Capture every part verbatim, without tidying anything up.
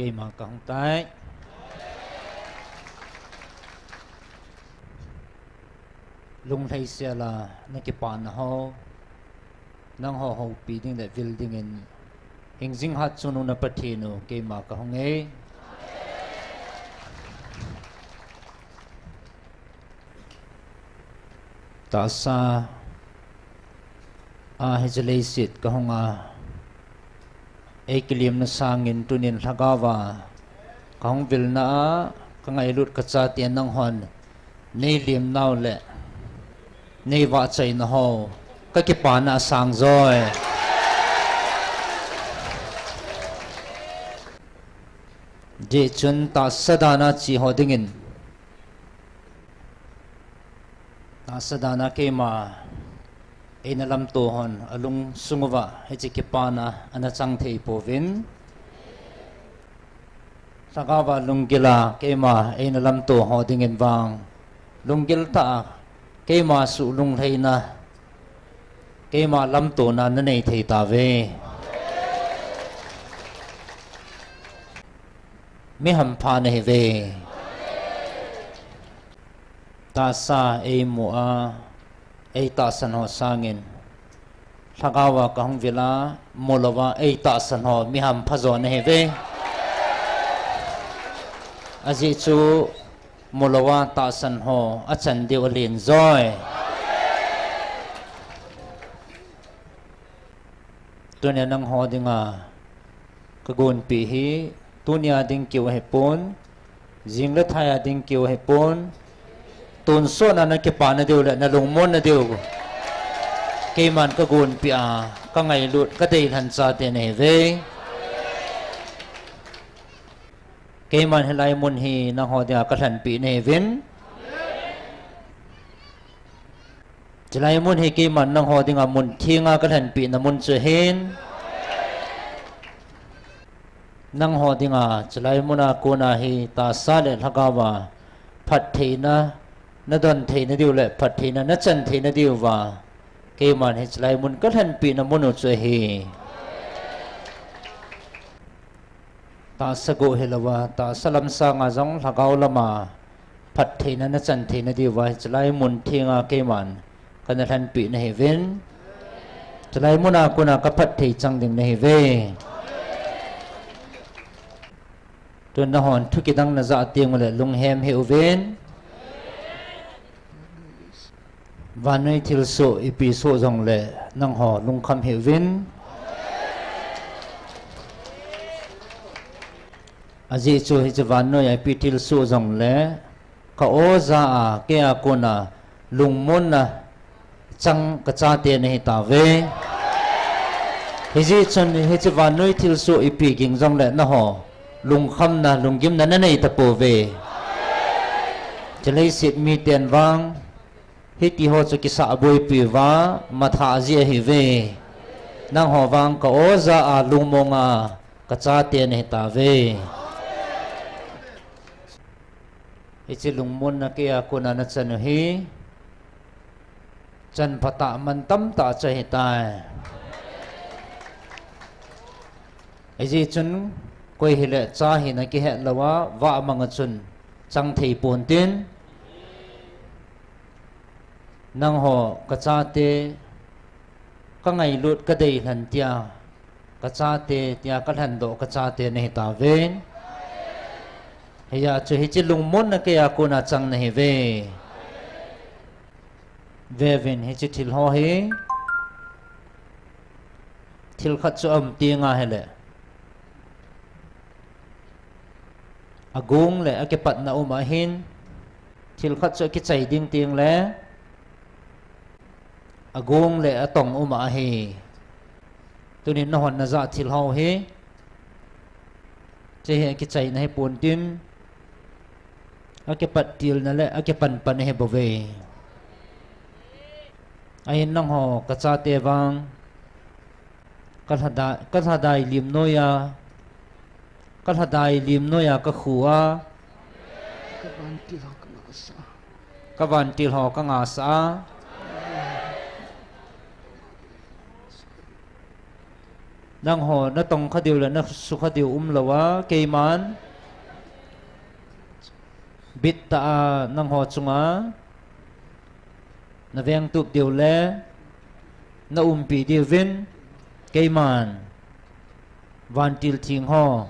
Keima kahung tai. Lunglhai sela nakipana ho, nangho houpi ding le vil dingin, hingjing hatchungnung na Pathen u, keima kahung e. Tahsa a hiche leiset kahung a, eikilimna sangin tunin lhagao a kahung vilna a, kangailut kachate nanghon neilimnau le neivahchoina ho, kakipana asang joi. Hijeh chun tahsa dana che ho dingin, tahsa dana keima eina lamto hon alungsung uva hiche kipana ana chang thei pouvin, lhagao a lunggil a keima eina lamto ho dingin vang lunggil tah a keima suh lunglhaina, keima lamtona nanei thei tauve. Mi hampha nahiuve. Tahsa eimu a eitahsan ho sangin, lhagao a kahung vil a mulouva eitahsan ho mi hampha jo nahiuve. Ajeh chu mulouva tahsan ho achan diu alen joi. Tunia nangho dinga kagonpeh hi tunia ding keu ahipon, jing le thai a ding keu ahipon, tonsot a nakipana diu le nalungmonna diu keiman kagonpeh a, kangailut, kadeilhen chate nahiuve. Keiman hilai mun hi nangho dinga kalhenpeh nahiuvin. Chulai mun hi keiman nangho dinga mun thenga kalhenpehna mun chu ahin. Nangho dinga chulai muna kona hi tahsa le lhagao a phattheina, nadon theina diu le phattheina nachan theina diuva, keiman hiche lai mun kalhenpehna mun u chu ahi. Tahsa goh hilouva, tahsa lam sanga jong lhagao lama phattheina nachan theina diuva, hiche lai mun thenga keiman kana lhenpeh nahiuvin. Chulai muna kona kaphatthei chang ding nahiuve. Tun nahon thu kidang najah tengule lunghem hih uvin. Vannoi thilsoh ipi soh jongle nangho lungkham hih uvin. Ajeh chu hiche vannoiya ipi thilsoh jongle ka-o jah a, keia kona lungmonna chang kachate nahitauve. Hijeh chun hiche vannoi thilsoh ipi ging jongle nangho lungkhamna, lunggimna nanei tapouve. Hiche leiset miten vang hitiho chu kisahboipi uva mathah jeh ahiuve. Nangho vang ka-o jah a lungmonga kachate nahitauve. Hiche lungmonna keia kona nachan u hi chanphatah mantamtah chu ahitai. Hijeh chun koi hile cha hina kihet louva vahmanga chun chang thei pontin, nangho kachate, kangailut, kadeilhen tia kachate, tia kalhendoh kachate nahitauve. Hijeh chun hiche lungmonna keia kona chang nahiuve. Veuvin hiche thilho hi thilkhat chu aum tenga hile agong le akipatna um ahin, thilkhat chu akichai ding tengle agong le atong um ahi. Tunin nahon najah thilho hi hiche hi akichaina hipontin, akipat tilna le akipanpan ahibouve. Ahin nangho kachate vang kalhadai, kalhadai lim noiya, kalhadai lim noiya kakhu a, kavantil ho kangahsah a, kavantil ho kangahsah a, Nangho natong kha diu le nasukha diu umlou a, keiman bit tah a nangho chunga navengtup diu le naumpi diuvin, keiman vantil theng ho,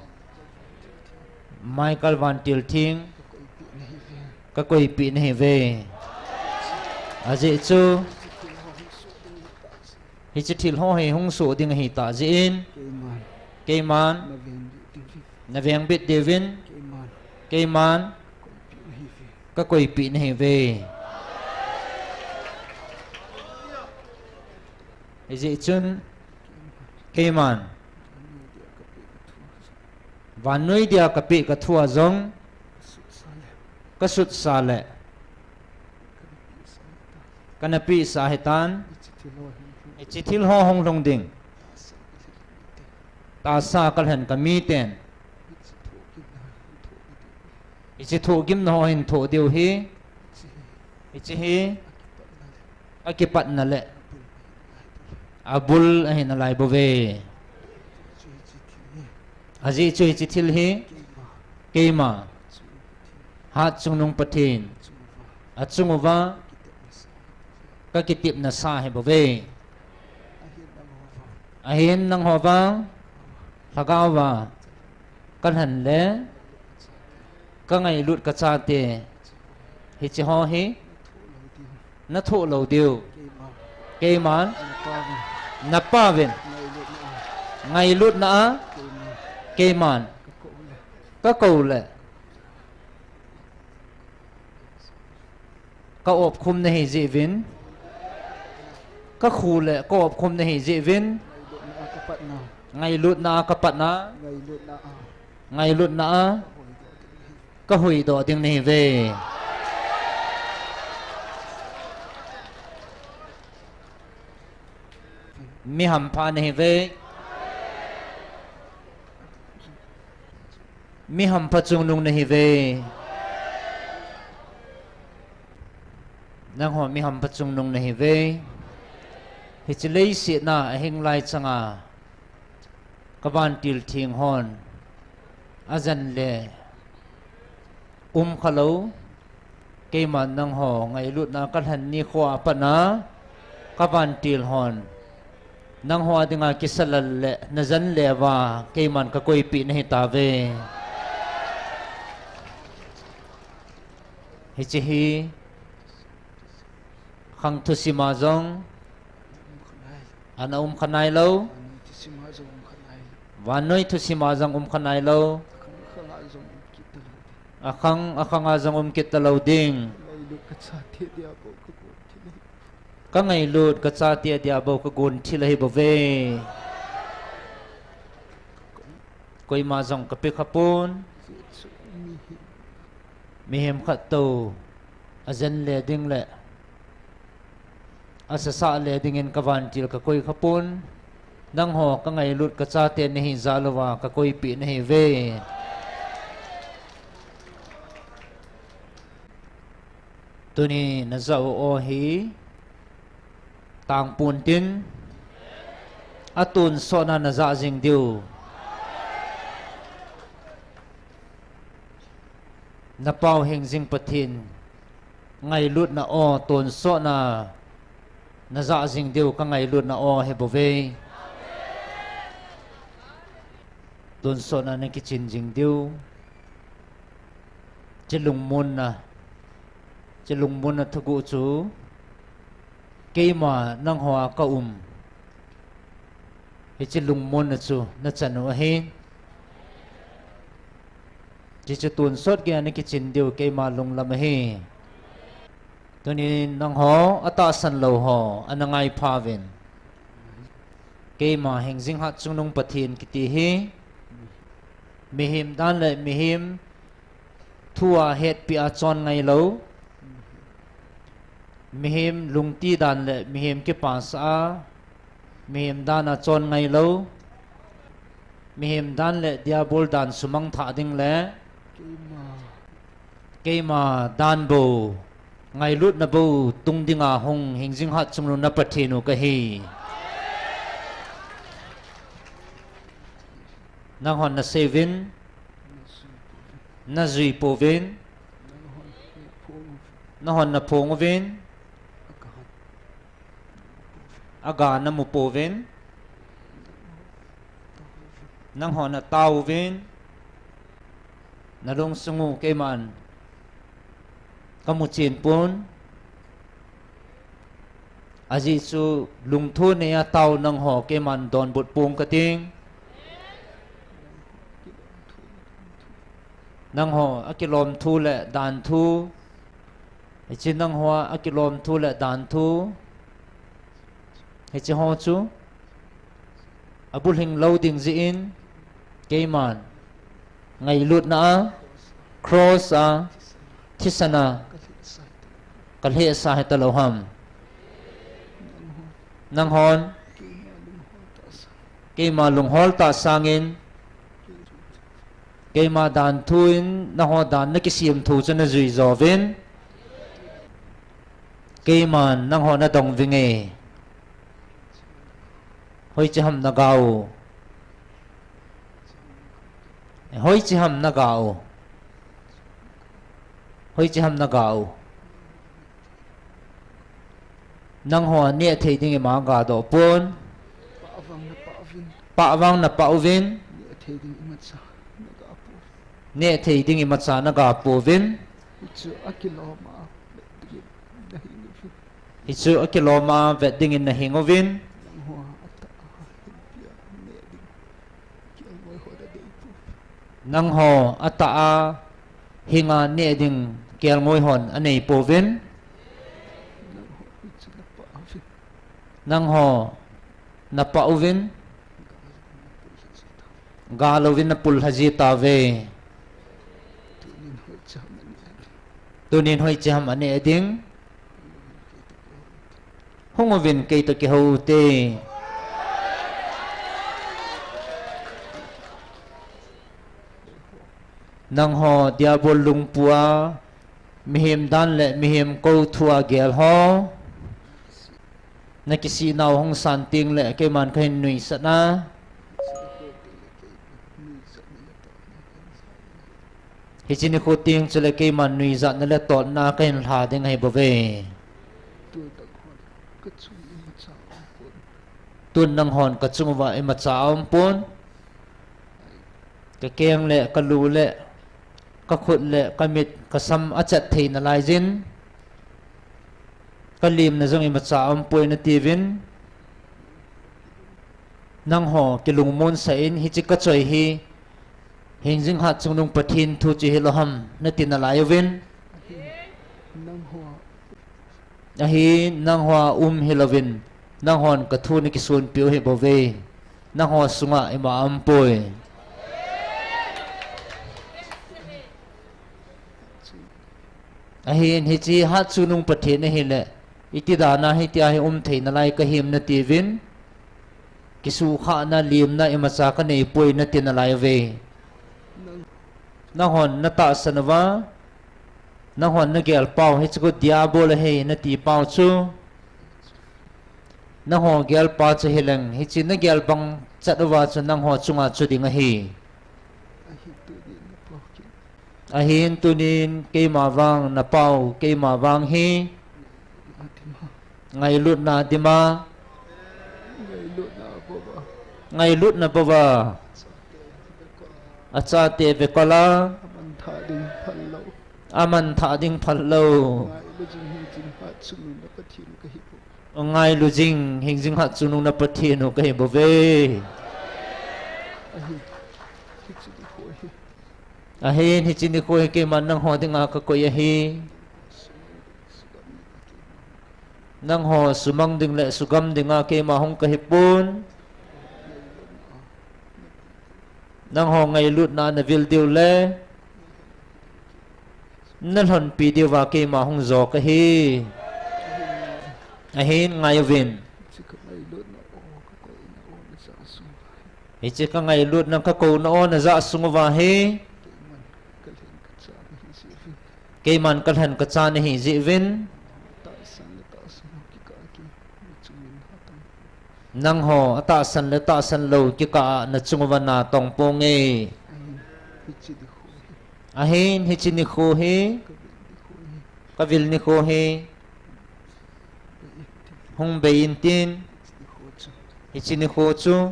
Michael vantil theng, kakoipeh nahiuve. Ajeh chu hiche thil ho hi hung soh ding ahitah jeh in, keiman navengbit diuvin, keiman kakoipeh nahiuve. Hijeh chun keiman vannoi dia kapeh kathua jong kasutsa le kana pehsa ahitan, hiche thil ho hung lhung ding tahsa kalhen kamiten hiche thohgimna ho hin thoh diu hi, hiche hi akipatna le abul ahi nalaibouve. Ajeh chu hiche thil hi keima Hatchungnung Pathen achunguva kakitepnasa ahibouve. Ahin nangho vang lhagaova kalhen le kangailut kachate hiche ho hi nathoh lou diu, keiman napauvin ngailutna a keiman kakou le kaopkhum nahi jeh uvin, kakhu le kaopkhum nahi jeh uvin, ngailutna a kapatna, ngailutna a kahuhdoh ding nahiuve. Mi hampha nahiuve. Mi hampha chungnung nahiuve. Nangho mi hampha chungnung nahiuve. Hiche leiset a ahing lai changa kavantil theng hon ajen le umkhalou, keiman nangho ngailutna kalhen nikhoa patna kavantil hon nangho dinga kisalal le najen le uva keiman kakoipeh nahitauve. Hiche hi khang thusima jong ana umkha nailou, vannoi thusima jong umkha nailou, akhang akhanga jong um kit talou ding. Kangailut kachate dia bou kagon thil ahibouve. Koima jong kape khapon. Mihem khat tou ajen le ding le asasah le dingin kavantil kakoi khapon. Nangho kangailut kachate nahi jeh uva kakoipeh nahiuve. Tuni najah u aw hi tangpon tin, atonsotna najah jing diu. Napau hingjing Pathen ngailutna aw tonsotna najah jing diu, kangailutna aw ahibouve. Tonsotna nakichen jing diu. Hiche lungmonna, hiche lungmonna thuguh chu keima nangho a kaum, hiche lungmonna chu nachan u ahi. Hiche chu tonsot geiya nakichen diu keima lunglam ahi. Tunin nangho atahsan lou ho ana ngaiphauvin. Keima hingjing Hatchungnung Pathen kiti hi mihem dan le mihem thua hetpeh a chon ngailou, mihem lungti dan le mihem kipasah a mihem dan a chon ngailou, mihem dan le diabol dan sumang thah ding le keima dan bou, ngailutna bou tung dinga hung hingjing Hatchungnung na Pathen u kahi. Nanghon nasei uvin, najui pouvin, nahon naphong uvin, aga namu pouvin, nanghon natao uvin, nalungsung u keiman kamu chen pon. Ajeh chu lungthim neiya tao nangho keiman donbut pong kating. Nangho akilom thu le dan thu. Hiche nangho akilom thu le dan thu. Hiche ho chu abulhing lou ding jeh in, keiman ngailutna a, cross a, thisan a, kalhehsa hitalou ham. Nanghon keima lunghol tah sangin, keima dan thu in nangho dan nakisem thu chu najui jouvin, keiman nangho nadong vinge. Hoiche ham naga u? Hoiche ham naga u? Hoiche ham naga u? Nangho nehthei ding ima gadoh pon. Pah vang napah uvin. Nehthei ding imacha naga pouvin. Hichu akilom a vet dingin nahing uvin. Nangho atah a hinga neh ding kelngoi hon anei pouvin. Nangho napah uvin. Galouvin napul lha ji tauve. Tunin hoiche ham aneh ding? Hung uvin keitoh kihou ute. Nangho diabol lungpua, mihem dan le mihem kou thua gel ho. Nakisih nau hung san tengle keiman kahin nuisat a. Hiche nikho teng chule keiman nuijatna le totna kahin lha ding ahibouve. Tun nanghon kachung uva imacha aumpon. Kakeng le kalu le kakhut le kamit kasam achat thei nalaijin, kalimna jong imacha aumpoi natiuvin. Nangho kilungmonsah in hiche kachoi hi hingjing hatchungnung Pathen thu chu hilou ham nati nalai uvin. Ahin nangho a um hilouvin, nanghon kathu nakisonpeh u ahibouve. Nangho sunga ima aumpoi. Ahin hiche hatchungnung Pathen ahile, iti dana hitia hi um thei nalai kahim natiuvin. Kisukhahna, limna imacha kaneipoi nati nalai uve. Nanghon natahsan uva, nanghon nagel pau hiche khu diabol ahi nati pau chu, nangho gelpa chu hileng, hiche nagel bang chat uva chu nangho chunga chu ding ahi. Ahin tunin keima vang napau, keima vang hi ngailutna dima, ngailutna bouva, achate vekol a, amanthah ding phallou, ngailu jing hingjing hatchungnung na Pathen u kahibouve. Ahin hiche nikho hi keiman nangho dinga kakoi ahi. Nangho sumang ding le sugam dinga keima hung kahipon. Nangho ngailutna navil diu le nalhonpi diuva keima hung jo kahi. Ahin ngai uvin. Hiche kangailutna kakouna o najah sung uva hi keiman kalhen kacha nahi jeh uvin. Nangho atahsan le tahsan lou kikah a nachung uva natong ponge. Ahin hiche nikho hi kavil nikho hi hung bei intin, hiche nikho chu,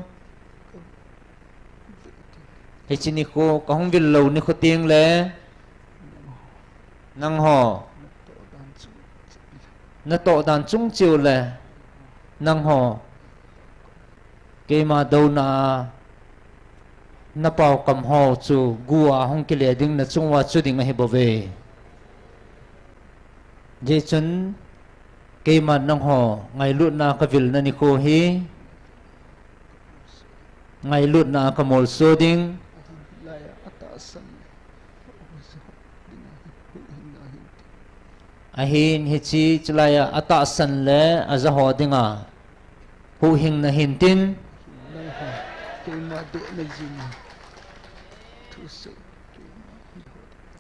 hiche nikho kahung vil lou nikho tengle nangho natoh dan chung cheh u le nangho keima douna a napaokam ho chu gu a hung kile ding, nachung uva chu ding ahibouve. Hijeh chun keiman nangho ngailutna kavilna nikho hi ngailutna a kamolso ding, ahin hiche chulai a atahsan le ajaho dinga huhhingna hintin,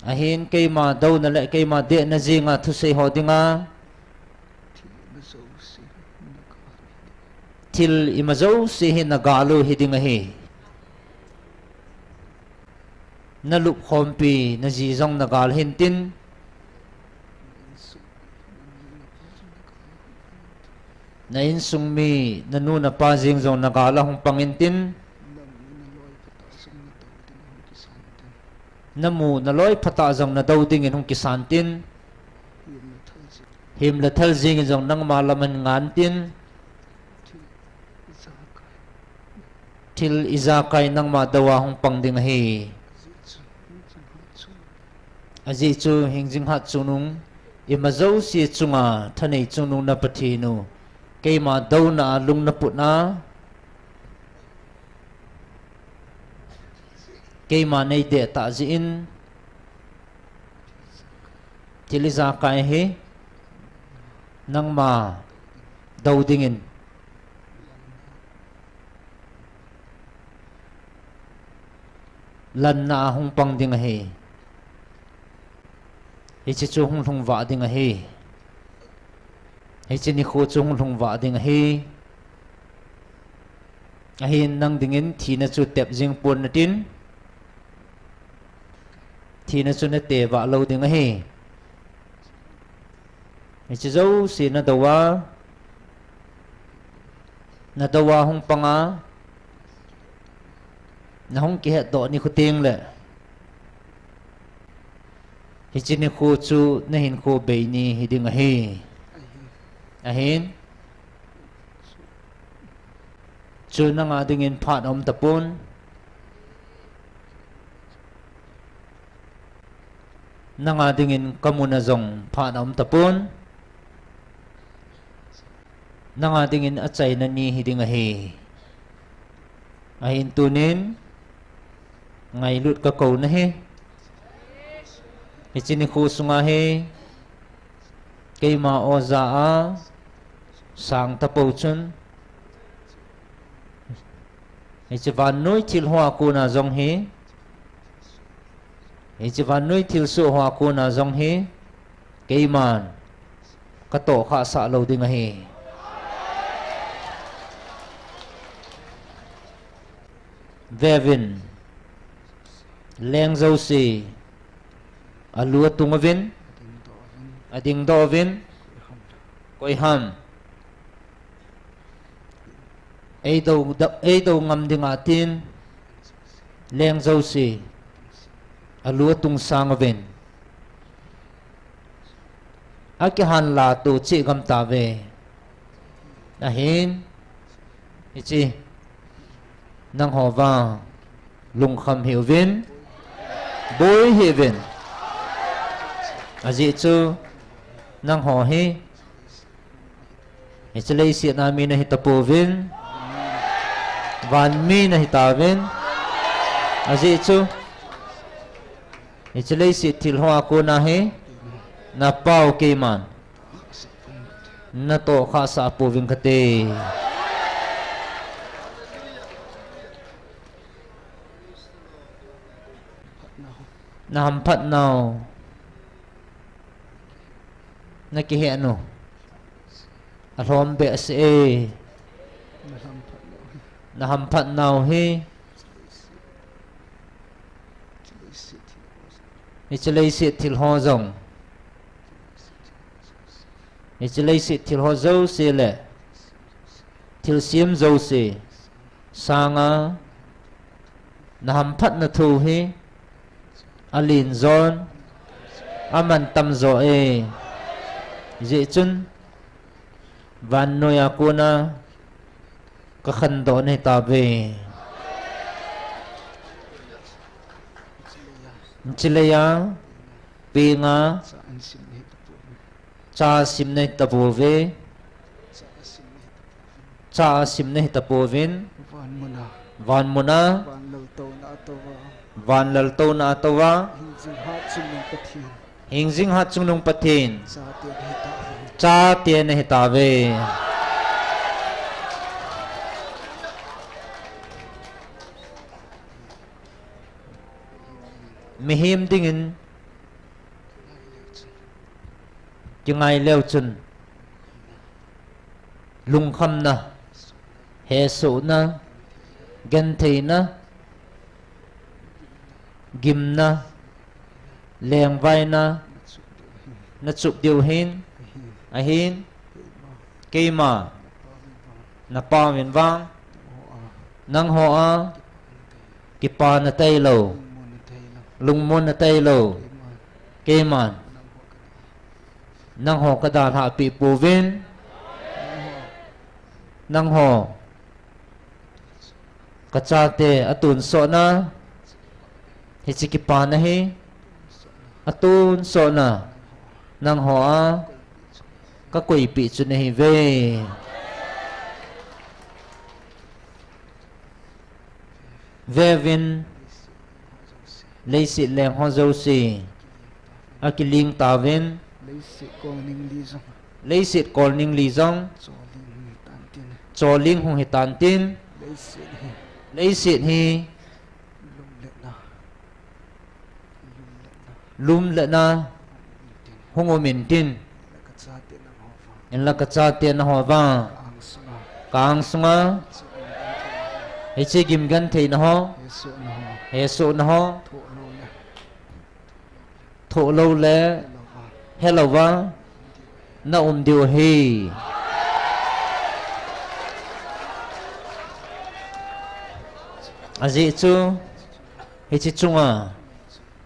ahin keima douna le keima dehna jenga thusei ho dinga thil ima jouse hi nagal u hiding ahi. Nalupkhompi naji jong nagal hintin, na insung mi, nanu napa jeng jong nagal a hung pang intin, namu naloi phatah jong nadou dingin hung kisan tin, himle thal jengin jong nangma lam ahin ngan tin, thil ijakai nangma dou a hung pang ding ahi. Ajeh chu hingjing hat chungnung ima jouse chunga thanei chungnung na Pathen u, keima douna a lung naputna, keima neideh tah jeh in thil ijakai hi nangma dou dingin lanna a hung pang ding ahi. Hiche chu hung lhung vah ding ahi. Hiche nikho chu hung lhung vah ding ahi. Ahin nang dingin thina chu tep jing pon natin, thina chu nate vah lou ding ahi. Hiche jouse nadou a, nadou a hung panga nahung kihetdoh nikho tengle hiche nikho chu nahinkho bei ni hiding ahi. Ahin chu nanga dingin phat aum tapon, nanga dingin kamuna jong phat aum tapon, nanga dingin achaina ni hiding ahi. Ahin tunin ngailut kakou nahi. Hiche nikho sunga hi keima oja a sang tapou chun, hiche vannoi thilho a kona jong hi, hiche vannoi thilsoh ho a kona jong hi keiman katohkhah sah lou ding ahi. Veuvin, leng jouse alu atung uvin, adingdoh uvin, koiham eidou, eidou ngam dinga tin leng jouse alu atung sang uvin, akihanla toh cheh gam tauve. Ahin hiche nangho vang lungkham hih uvin, boi hih uvin. Ajeh chu nangho hi hiche leiset a mi nahitapouvin, van mi nahitauvin. Ajeh chu hiche leiset thilho a kona hi napau keiman natohkhah sah pouving kate. Nahamphat nau, nakihet nu, alhom behseh e. na hamphat nau hi, hiche leiset thil ho jong, hiche leiset thil ho jouse le thilsem jouse sanga na hamphatna thu hi alen jon, aman tam jo e. Hijeh chun, vannoiya kona kakhandoh nahi tauve. Hiche leiya, penga, cha sim nahi tapouve. Cha sim nahi tapouvin. Van muna. Van lal touna atouva. Hingjing Hatchungnung Pathen. Chate nahi tauve. Mihem dingin kingai leu chun, lungkhamna, hesohna, gentheina, gimna, lengvaina, nachup diu hin, ahin, keima, napaovin vang, nangho a, kipana tailou, lungmonna tailou, keiman, nangho kadalhah peh pouvin, nangho kachate atonsotna, hiche kipana hi, atonsotna, nangho a, kakoipeh chu nahiuve. Veuvin, leiset leng ho jouse akiling tauvin. Leiset kolning li jong choling hung hitan tin, leiset hi lum le na hung um intin, hinla kachate nangho vang, ka-ang sunga hiche gimgentheina ho, hesohna ho thoh loule helouva naum diu ahi. Ajeh chu, hiche chunga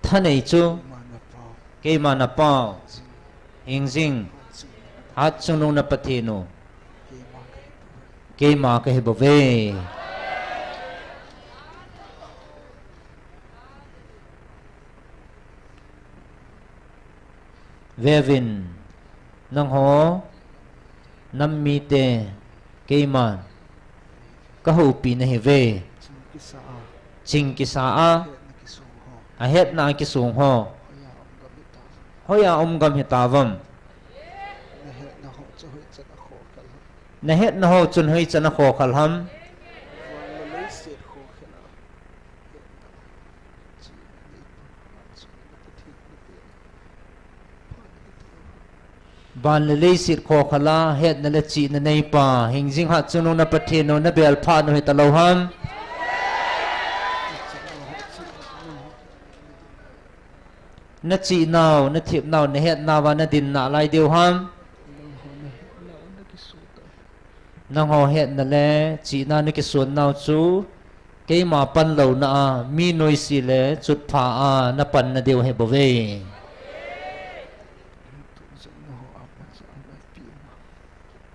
thanei chu keima napao, hingjing Hatchungnung na Pathen u keima kahibouve. Veuvin, nangho nam mite keiman kahoupi nahiuve. Ching kisa a, ahetna a kisong ho hoiya um gam hitauvem? Nahetna ho chun hoicha nakhokhel ham? Van le leiset khokhel a hetna le chihna neipa, hingjing Hatchungnung na Pathen u nabel phat u hitalou ham? Nachihnau, nathepnau, nahetnauva nadin nalai diu ham? Nangho hetna le chihna nakisonnau chu keima panlouna a mi noise le chutpha a napanna diu ahibouve.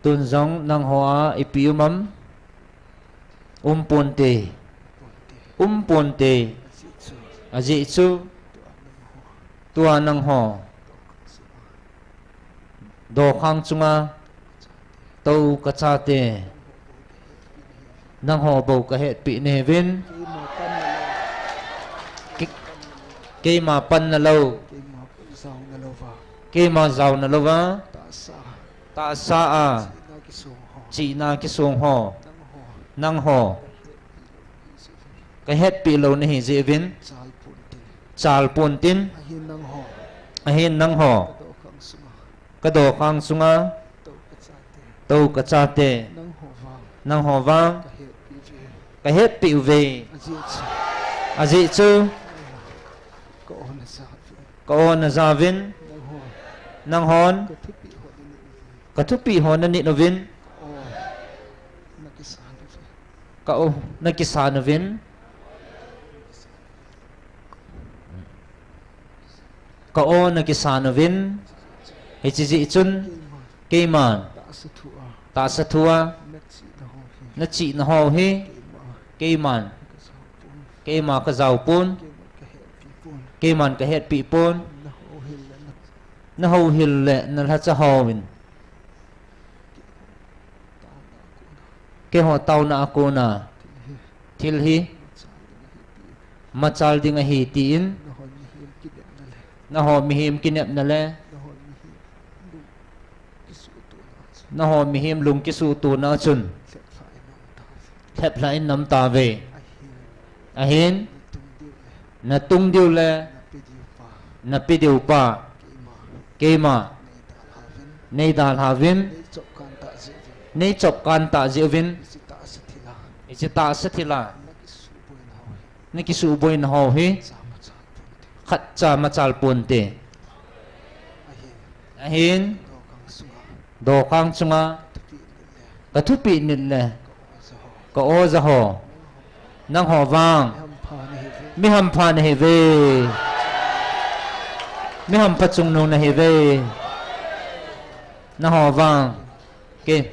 Tun jong nangho a ipi um am? Umponte. Umponte. Ajeh chu tua nangho dokhang chunga tou kachate, nangho bou kahetpeh nahiuvin. Keima panna lou, keima jaona louva, tahsa a chihna kisong ho nangho kahetpeh lou nahi jeh uvin, chal pontin, ahin nangho kadokhang sunga tou kachate, nangho vang Kahetpeh uve. Ajeh chu. Ajeh chu. Ka aw najah uvin. Ka aw najah uvin. Nangho. Nanghon. Ka thupi ho nanit uvin. Ka thupi ho nanit uvin. Ka aw nakisan uvin. Ka aw nakisan uvin. Ka aw nakisan uvin. Hiche jeh chun. Keiman. Tahsa thua. Tahsa thua. Nachihna ho hi. Nachihna ho hi. Keima. Keiman. Ka jao pon. Keima ka jao pon. Keima ka hetpi pon. Keima ka hetpi pon. Na houhil le na. Na houhil le na lhacha hon. Keiho taona a kona. Thil hi. Machal ding ahi tin. Nangho mihem kinepna le. Nangho mihem lung kisuhtona chun. Lhep lhah in na um tauve. Ahin. Natung diu le. Nape diu pa. Keima. Nei dalha uvin. Nei chop kan tah jeh uvin. Hiche tahsa thila. Nakisuhboina ho hi. Khatcha machal ponte. Ahin. Dokhang chunga. Ka thupeh nit le. Ka aw ja ho. Nangho vang. Mi hampha nahiuve. Mi hampha chungnung nahiuve. Nangho vang. Kei.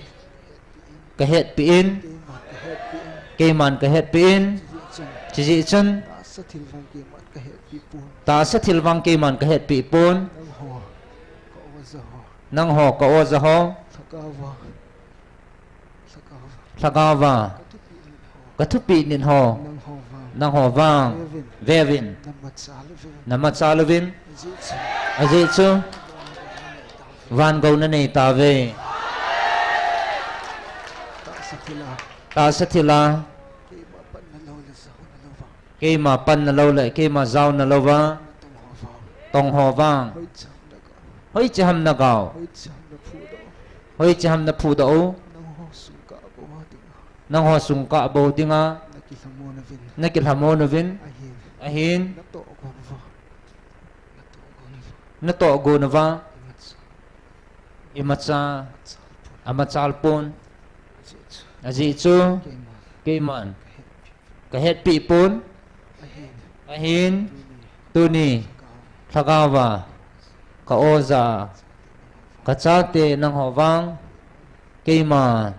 Ka hetpi in. Keiman ka hetpi in. Chijeh chun. Tahsa thil vang keiman ka hetpi pon. Nangho ka aw ja ho. Lhagaova. Ka thupeh nit ho. Nangho vang. Veuvin. Na machal uvin. Ajeh chu. Van gou nanei tauve. Tahsa thila. Keima panna lou le, keima jaona louva. Tongho vang. Hoiche ham nagao. Hoiche ham naphudoh u. Nangho sungkah bou dinga. Nakilhamon uvin. Ahin. Natoh gon uva. Imacha. Amachal pon. Ajeh chu. Keiman. Ka hetpi pon. Ahin. Tuni. Lhagaova. Ka aw ja. Ka chate nangho vang. Keima.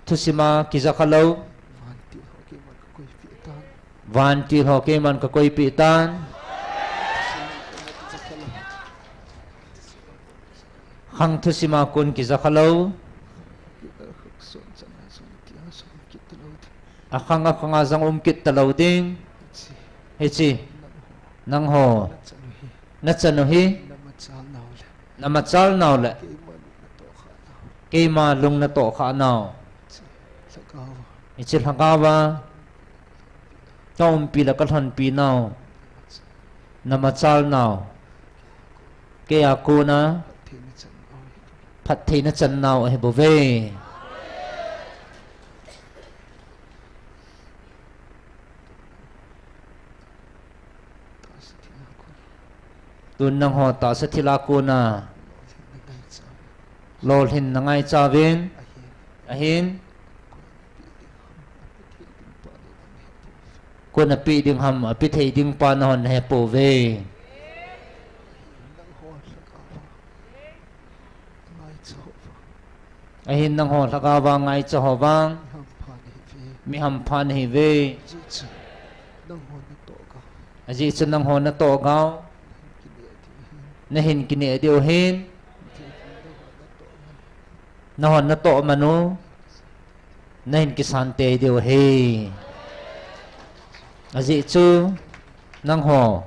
Thusima kija khalou. Vantil ho keiman ka koipeh tan. Khang thusima kon kija khalou. Akhang akhanga jong um kit talou ding. Hiche. Nangho. Nachanu hi. Namachal nau le. Keima lung natoh khah nau. Hiche lhagaova. Kaumpi le kalhonpi nau. Namachal nau. Keia kona. Phattheina chan nau ahibouve. Tun nangho tahsa thila kona. Lolhinna ngaichauvin. Ahin. Koi napeh ding ham, apeh thei ding pa nahon nahepouve. Ahin nangho lhagaova ngaicha ho vang. Mi hampha nahiuve. Ajeh chu nangho natoh gao. Nahin kineh diu hin. Nahon natoh manu. Nahin kisan tei diu ahi. Ajeh chu nangho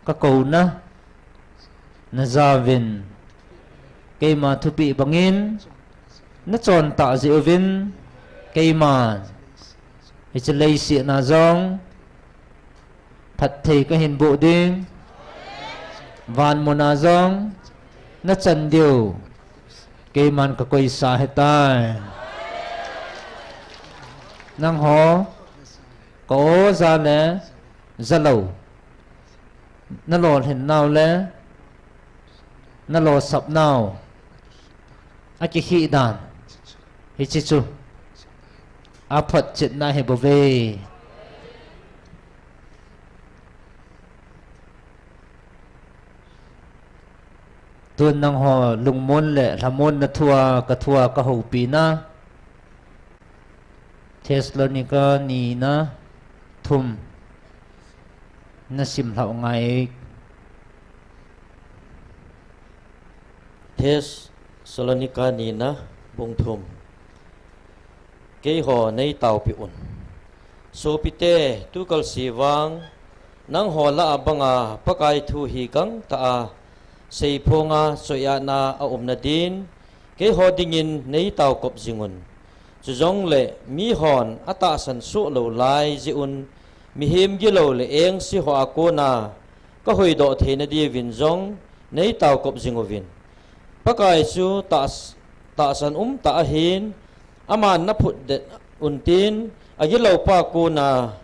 kakouna najaovin keima thupeh bangin nachon tah jeh uvin keiman hiche leiset a jong phatthei kahin boh ding, vanmun a jong nachan diu keiman kakoisa ahitai. Nangho, ka oja le jalou, nalolhin nau le nalosap nau akikhih dan, hiche chu aphotchetna ahibouve. Tun nangho lungmon le lhamonna thua kathua kahoupina, Thessalonica nina thum nasim lhau ngai. Thessalonica nina bung thum. Keiho neitaopi un. Sopite, tukalsong vang nangho lah a banga Pakai thu hi gangtah a seiphonga choiahna aumna din, keiho dingin neitaokop jingun. Chujongle mihon atahsan soh lou lai jeh un, mihem gilou le engse hoa kona kahoidoh theina diuvin jong neitaokop jinguvin. Pakai chu tahs-, tahsan umtah ahin, aman naphutdet untin, agiloupa kona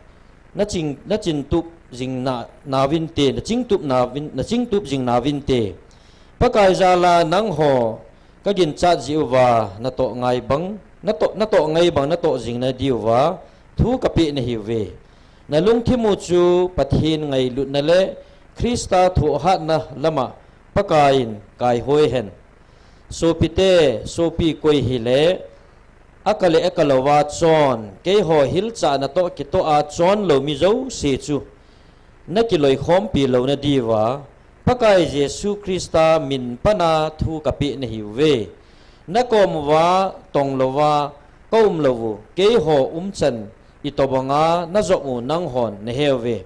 nachin, nachintup jing na, nauvinte, nachintup nauvin, nachintup jing nauvinte. Pakai jala nangho kaginchat jeh uva natoh ngai bang, natoh, natoh ngai bang natoh jing nadiuva thu kapeh nahiuve. Nalungthim u chu Pathen ngailutna le Christa thohhatna lama Pakaiyin kaihoi hen. Sopite, sopi koi hile, akale akalouva chon, keiho hilchahna toh kitoh a chon lou mi jouse chu nakiloikhompi louna diuva, Pakai Jesu Christa min pana thu kapeh nahiuve. Nakom uva tonglouva kaum lou u, keiho umchan itobanga najom u nanghon naheuve.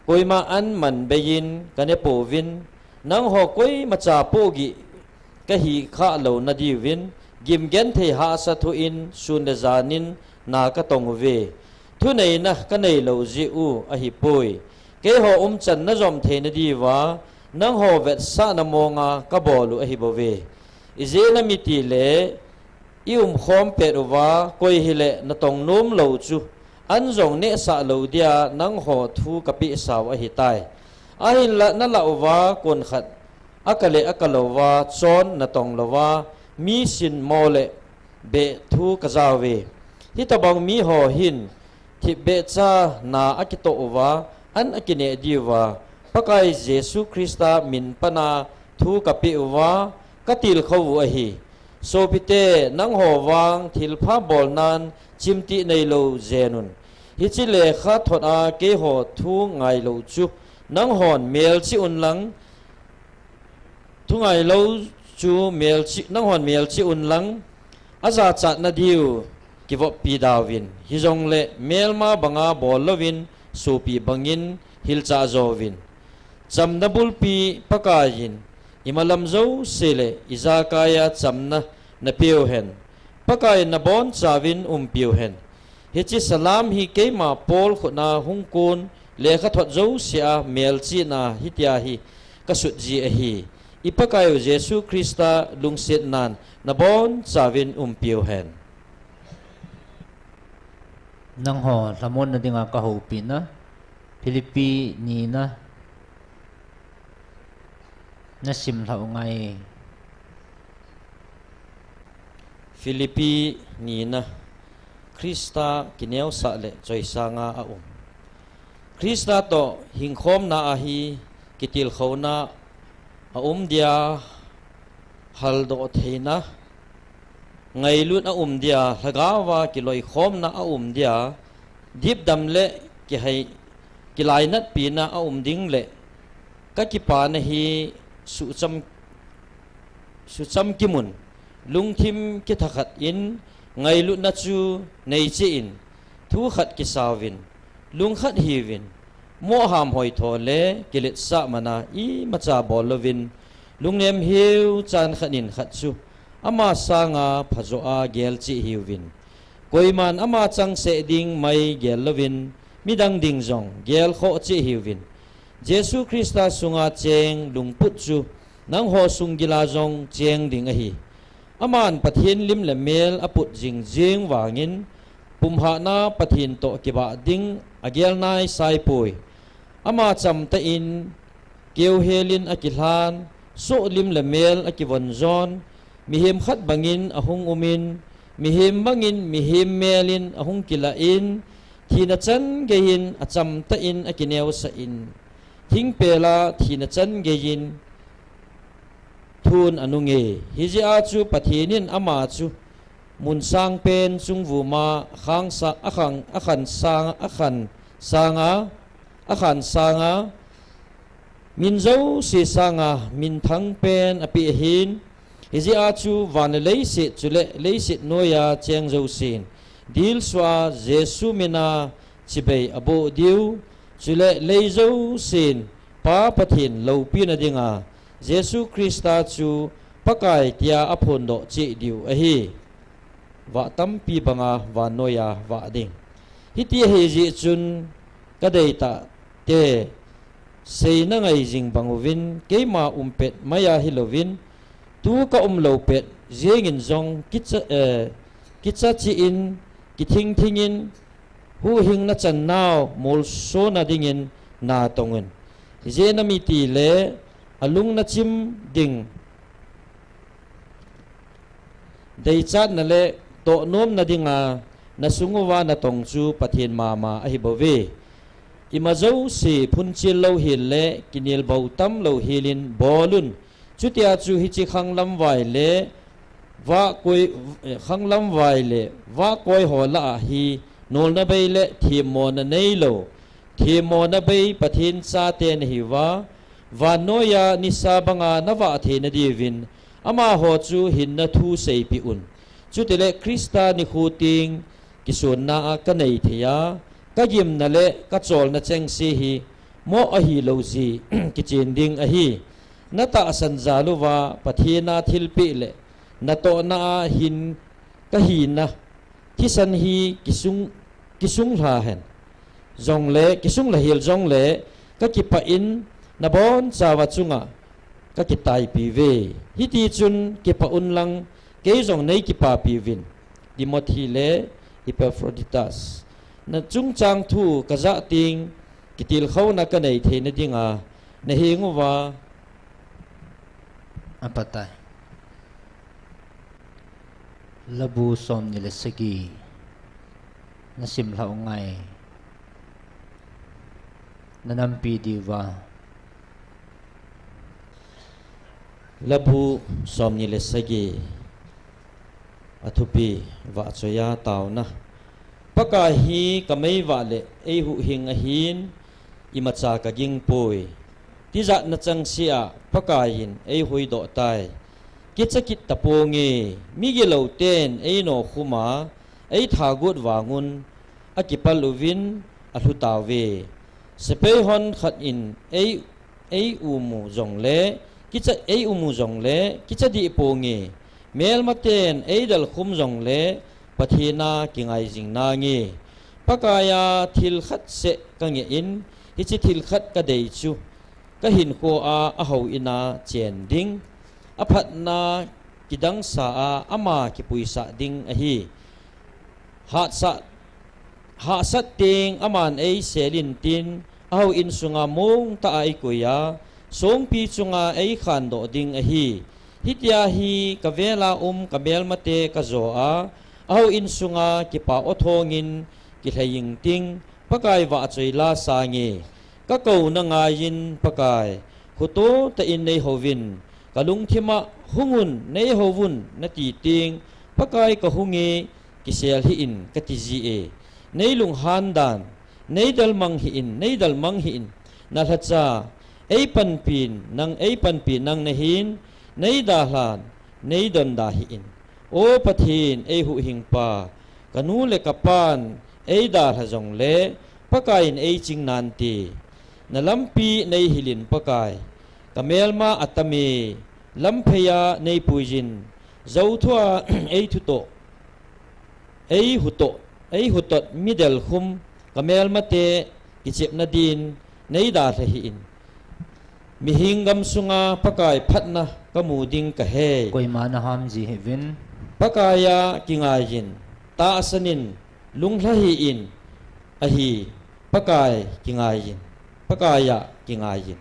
Koima an man beiyin kanepouvin, nangho koimacha pohgih kahi khah louna diuvin, gimgenthei hahsa thoh in sun le janin na katong uve. Thuneina kaneilou jeh u ahipoi. Keiho umchan najom theina diuva, nangho vetsahna monga kabol u ahibouve. Ijeh inem itile, iumkhom pet uva, koi hile natong nom lou chu, an jong nehsah lou dia nangho thu kapehsau ahitai. Ahinla nalah uva konkhat, akale akalouva chon natong louva, mi sin mo le beh thu kajauve. Hitobang miho hin thipbehcha na akitoh uva, an akineh diuva, Pakai Jesu Christa min pana thu kapeh uva, katilkhou u ahi. Sopite, nangho vang thilpha bolnan chimtih neilou jenun. Hiche lekhathot a keiho thu ngailou chu nanghon melchih unlang, thu ngailou chu melchih, nanghon melchih unlang, ajachatna diu kivoppi dauvin. Hijongle melma banga bol louvin, sopi bangin hilchah jouvin. Chamna bulpi Pakaiyin, imalam jouse le ijakaiya chamna napeuhen. Pakaiyin nabonchauvin umpiuhen. Hiche salam hi keima Paul khutna hungkon lekhathot jousea melchihna hitia hi kasutji ahi. I Pakaiyu Jesu Christa lungsetnan nabonchauvin umpiuhen. Nangho lhamonna dinga kahoupina, Philippi nina, nasim lhau ngai. Philippi nina, Christa kineosah le choisanga aum. Christa toh hingkhomna a hi kitilkhouna aum dia, haldoh theina ngailut aum dia, lhagaova kiloikhomna aum dia, dipdam le kihei, kilainatpina aum ding le, kakipana hi sucham, suchamkimun, lungthim kithakhat in, ngailutna chu neicheh in, thu khat kisauvin, lungkhat hiuvin, mohham hoitho le kiletsah mana imacha bol louvin, lungnem hiu chan khat in khat chu ama sanga phajoh a gelcheh hiuvin. Koiman ama changseh ding mai gel louvin, midang ding jong gelkhoh cheh hiuvin. Jesu Christa sunga cheng lungput chu nangho sunggila jong cheng ding ahi. Aman Pathen lim le mel aput jingjing vangin, pumhatna Pathen toh kibah ding agel nai saipoi. Ama chamtah in keuhelin akilhan, sohlim le mel akivon jon, mihem khat bangin ahung umin, mihem bangin mihem melin ahung kilah in, thina chan geiyin achamtah in akineosah in, thingpela thina chan geiyin thun anunge. Hijeh a chu Pathen in ama chu mun sangpen chungvuma akhang sa-, akhang, akhan sang, akhan sanga, akhan sanga, min jouse sanga minthang pen apeh ahin. Hijeh a chu van le leiset chule leiset noiya cheng jousen dilsua Jesu mina chibai aboh diu, chule lei jousen Pa Pathen loupina dinga Jesu Christa chu Pakai tia aphondoh cheh diu ahi. Vah tampi banga vannoiya vah ding. Hiti ahijeh chun kadeitahte seina ngai jing bang uvin, keima umpet maiya hilouvin, tu kaum lou pet jengin jong kicha, eh, kicha cheh in, kithing thingin, huhhingna channau molsona dingin natong un. Ijeh inem itile alung nachim ding, deichatna le tohnomna dinga nasung uva natong chu Pathen mama ahibouve. Ima jouse phunchil louhel le kinelbou tam louhelin bol un. Chutia chu hiche khanglamvai le vahkoi, eh, khanglamvai le vahkoi ho lah a hi nolna bei le themmona neilou, themmona bei Pathen chate nahiuva, vannoiya nisa banga navah theina diuvin amaho chu hinna thu seipeh un. Chutile Christa nikho teng kisonna a kanei theiya, kagimna le kacholna chengse hi moh ahilou jeh kichen ding ahi. Natahsan jal uva Pathen a thilpeh le natohna a hin kahina thisan hi kisung, kisunglha hen jongle, kisunglha hel jongle, kakipah in nabonchauva chunga kakitaipiuve. Hitichun kipah unlang, kei jong neikipapiuvin, Timothy le Epaphroditus. Nachungchang thu kajah teng kitilkhouna kanei theina dinga naheng uva. Apatai. Labu somni le sagi nasimlhah u ngai. Nanampi diuva. Labu somni le sagi. Athupi, vahchoiya taona. Pakai hi kameivah le eihuhhing ahin, imacha kagingpoi. Tijatna changseh a Pakaiyin eihuhdoh tai. Kicha kit taponge, migilouten einokhuma eithagot vangun akipal uvin alhutauve. Sepai hon khat in ei, eiumu jongle, kicha, eiumu jongle kicha dehponge. Melmaten eidalkhum jongle Pathen a kingai jing nange. Pakaiya thil khat seh kangeh in, hiche thil khat kadei chu kahinkhoa ahouin a chen ding, aphatna kidangsa a ama kipuisah ding ahi. Hahsat, hahsat teng aman eiselin tin, ahouin sunga mongtah a eikoiya, songpi chunga eikhandoh ding ahi. Hitia hi kavela um kamelmate kajoa, ahouin sunga kipa othongin kilhei ingting, Pakai vahchoi la sange. Kakouna ngaiyin Pakai, khototah in neihouvin, kalungthima hungun neihouvun nati teng, Pakai kahunge, kisel hih in katiji e. Neilunghan dan, neidalmang hih in, neidalmang hih in, nalhacha, eipanpin nang, eipanpin nang nahin, neidalhan, neidonda hih in. O Pathen, eihuhhingpa, kanu le kapan eidalha jongle, Pakaiyin eiching nante. Nalampi neihilin Pakai, kamelma atame, lampheiya neipuiyin, jouthua eithutoh, eihutoh, eihutot midelkhum, kamelmate kichepna din, neidalha hih in. Mihem gamsunga Pakai phatna kamu ding kahei. Koima naham ji hih uvin. Pakaiya kingaiyin, tahsanin, Lunglha hih in, ahi, Pakai kingaiyin, Pakaiya kingaiyin.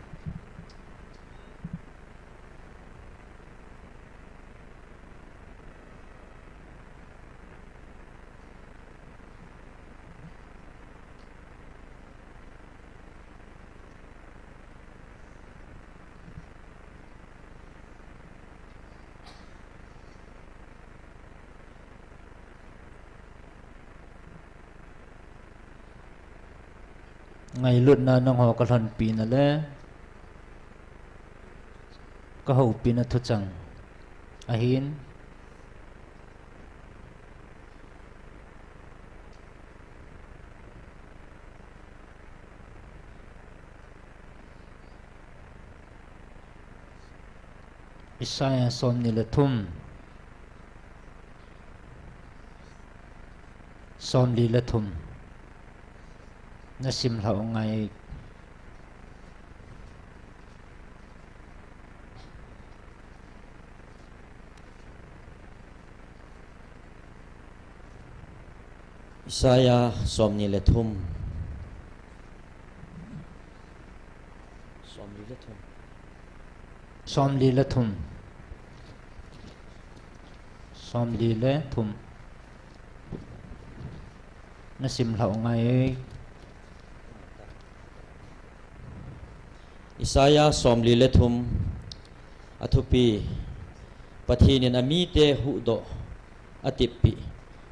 Ngailutna nangho kalhonpina le kahoupina thuchang ahin. Isaiah somni le thum. Somli le thum. Nasim lhau ngai. Isaiah somni le thum. Somli le thum. Somli le thum. Somli le thum. Nasim lhau ngai. Isaiah somli le thum. Athupi. Pathen in amite huhdoh. Atippi.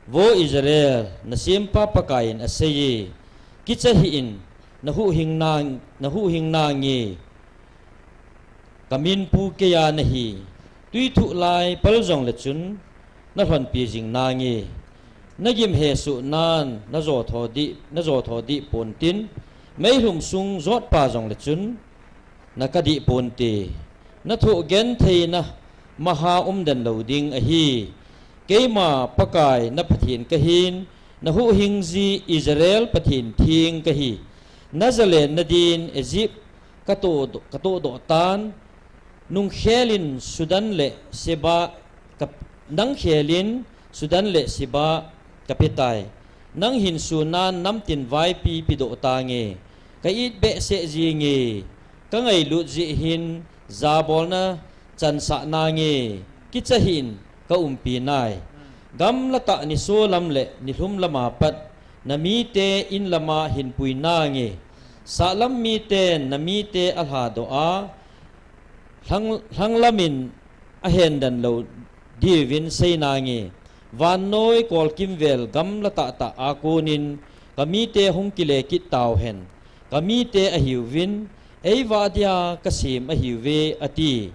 Vo Israel, nasempa Pakaiyin aseiye, kicha hih in, nahuhhing na, nahuhhing nange. Kaminpu keiya nahi, tui thuh lai pal jongle chun, nalhonpi jing nange. Nagim hesoh nan, najotho dih, najotho dih pontin, meilhum sung jotpa jongle chun, nakadih ponte. Nathoh gentheina maha umden lou ding ahi. Keima Pakai na Pathen kahin, nahuhhing ji Israel Pathen theng kahi. Najalenna din Egypt katoh, katohdoh tan, nungkhelin Sudan le Seba ka, nangkhelin Sudan le Seba kapetai. Nanghin sunan namtin vaipi pedoh tange. Ka-it behseh jinge. Kangailut jeh hin jabolna chansah nange. Kicha hih in kaumpi nai. Gamla tah nisolam le nilhum lama pat namite inlama hinpui nange. Sahlam miten namite alhadoh a, lhang, lhanglamin ahendan lou diuvin sei nange. Vannoi kolkimvel gamla tahtah a konin kamite hung kile kit tauhen. Kamite ahiuvin, eivah dia kasem ahiuve, ati.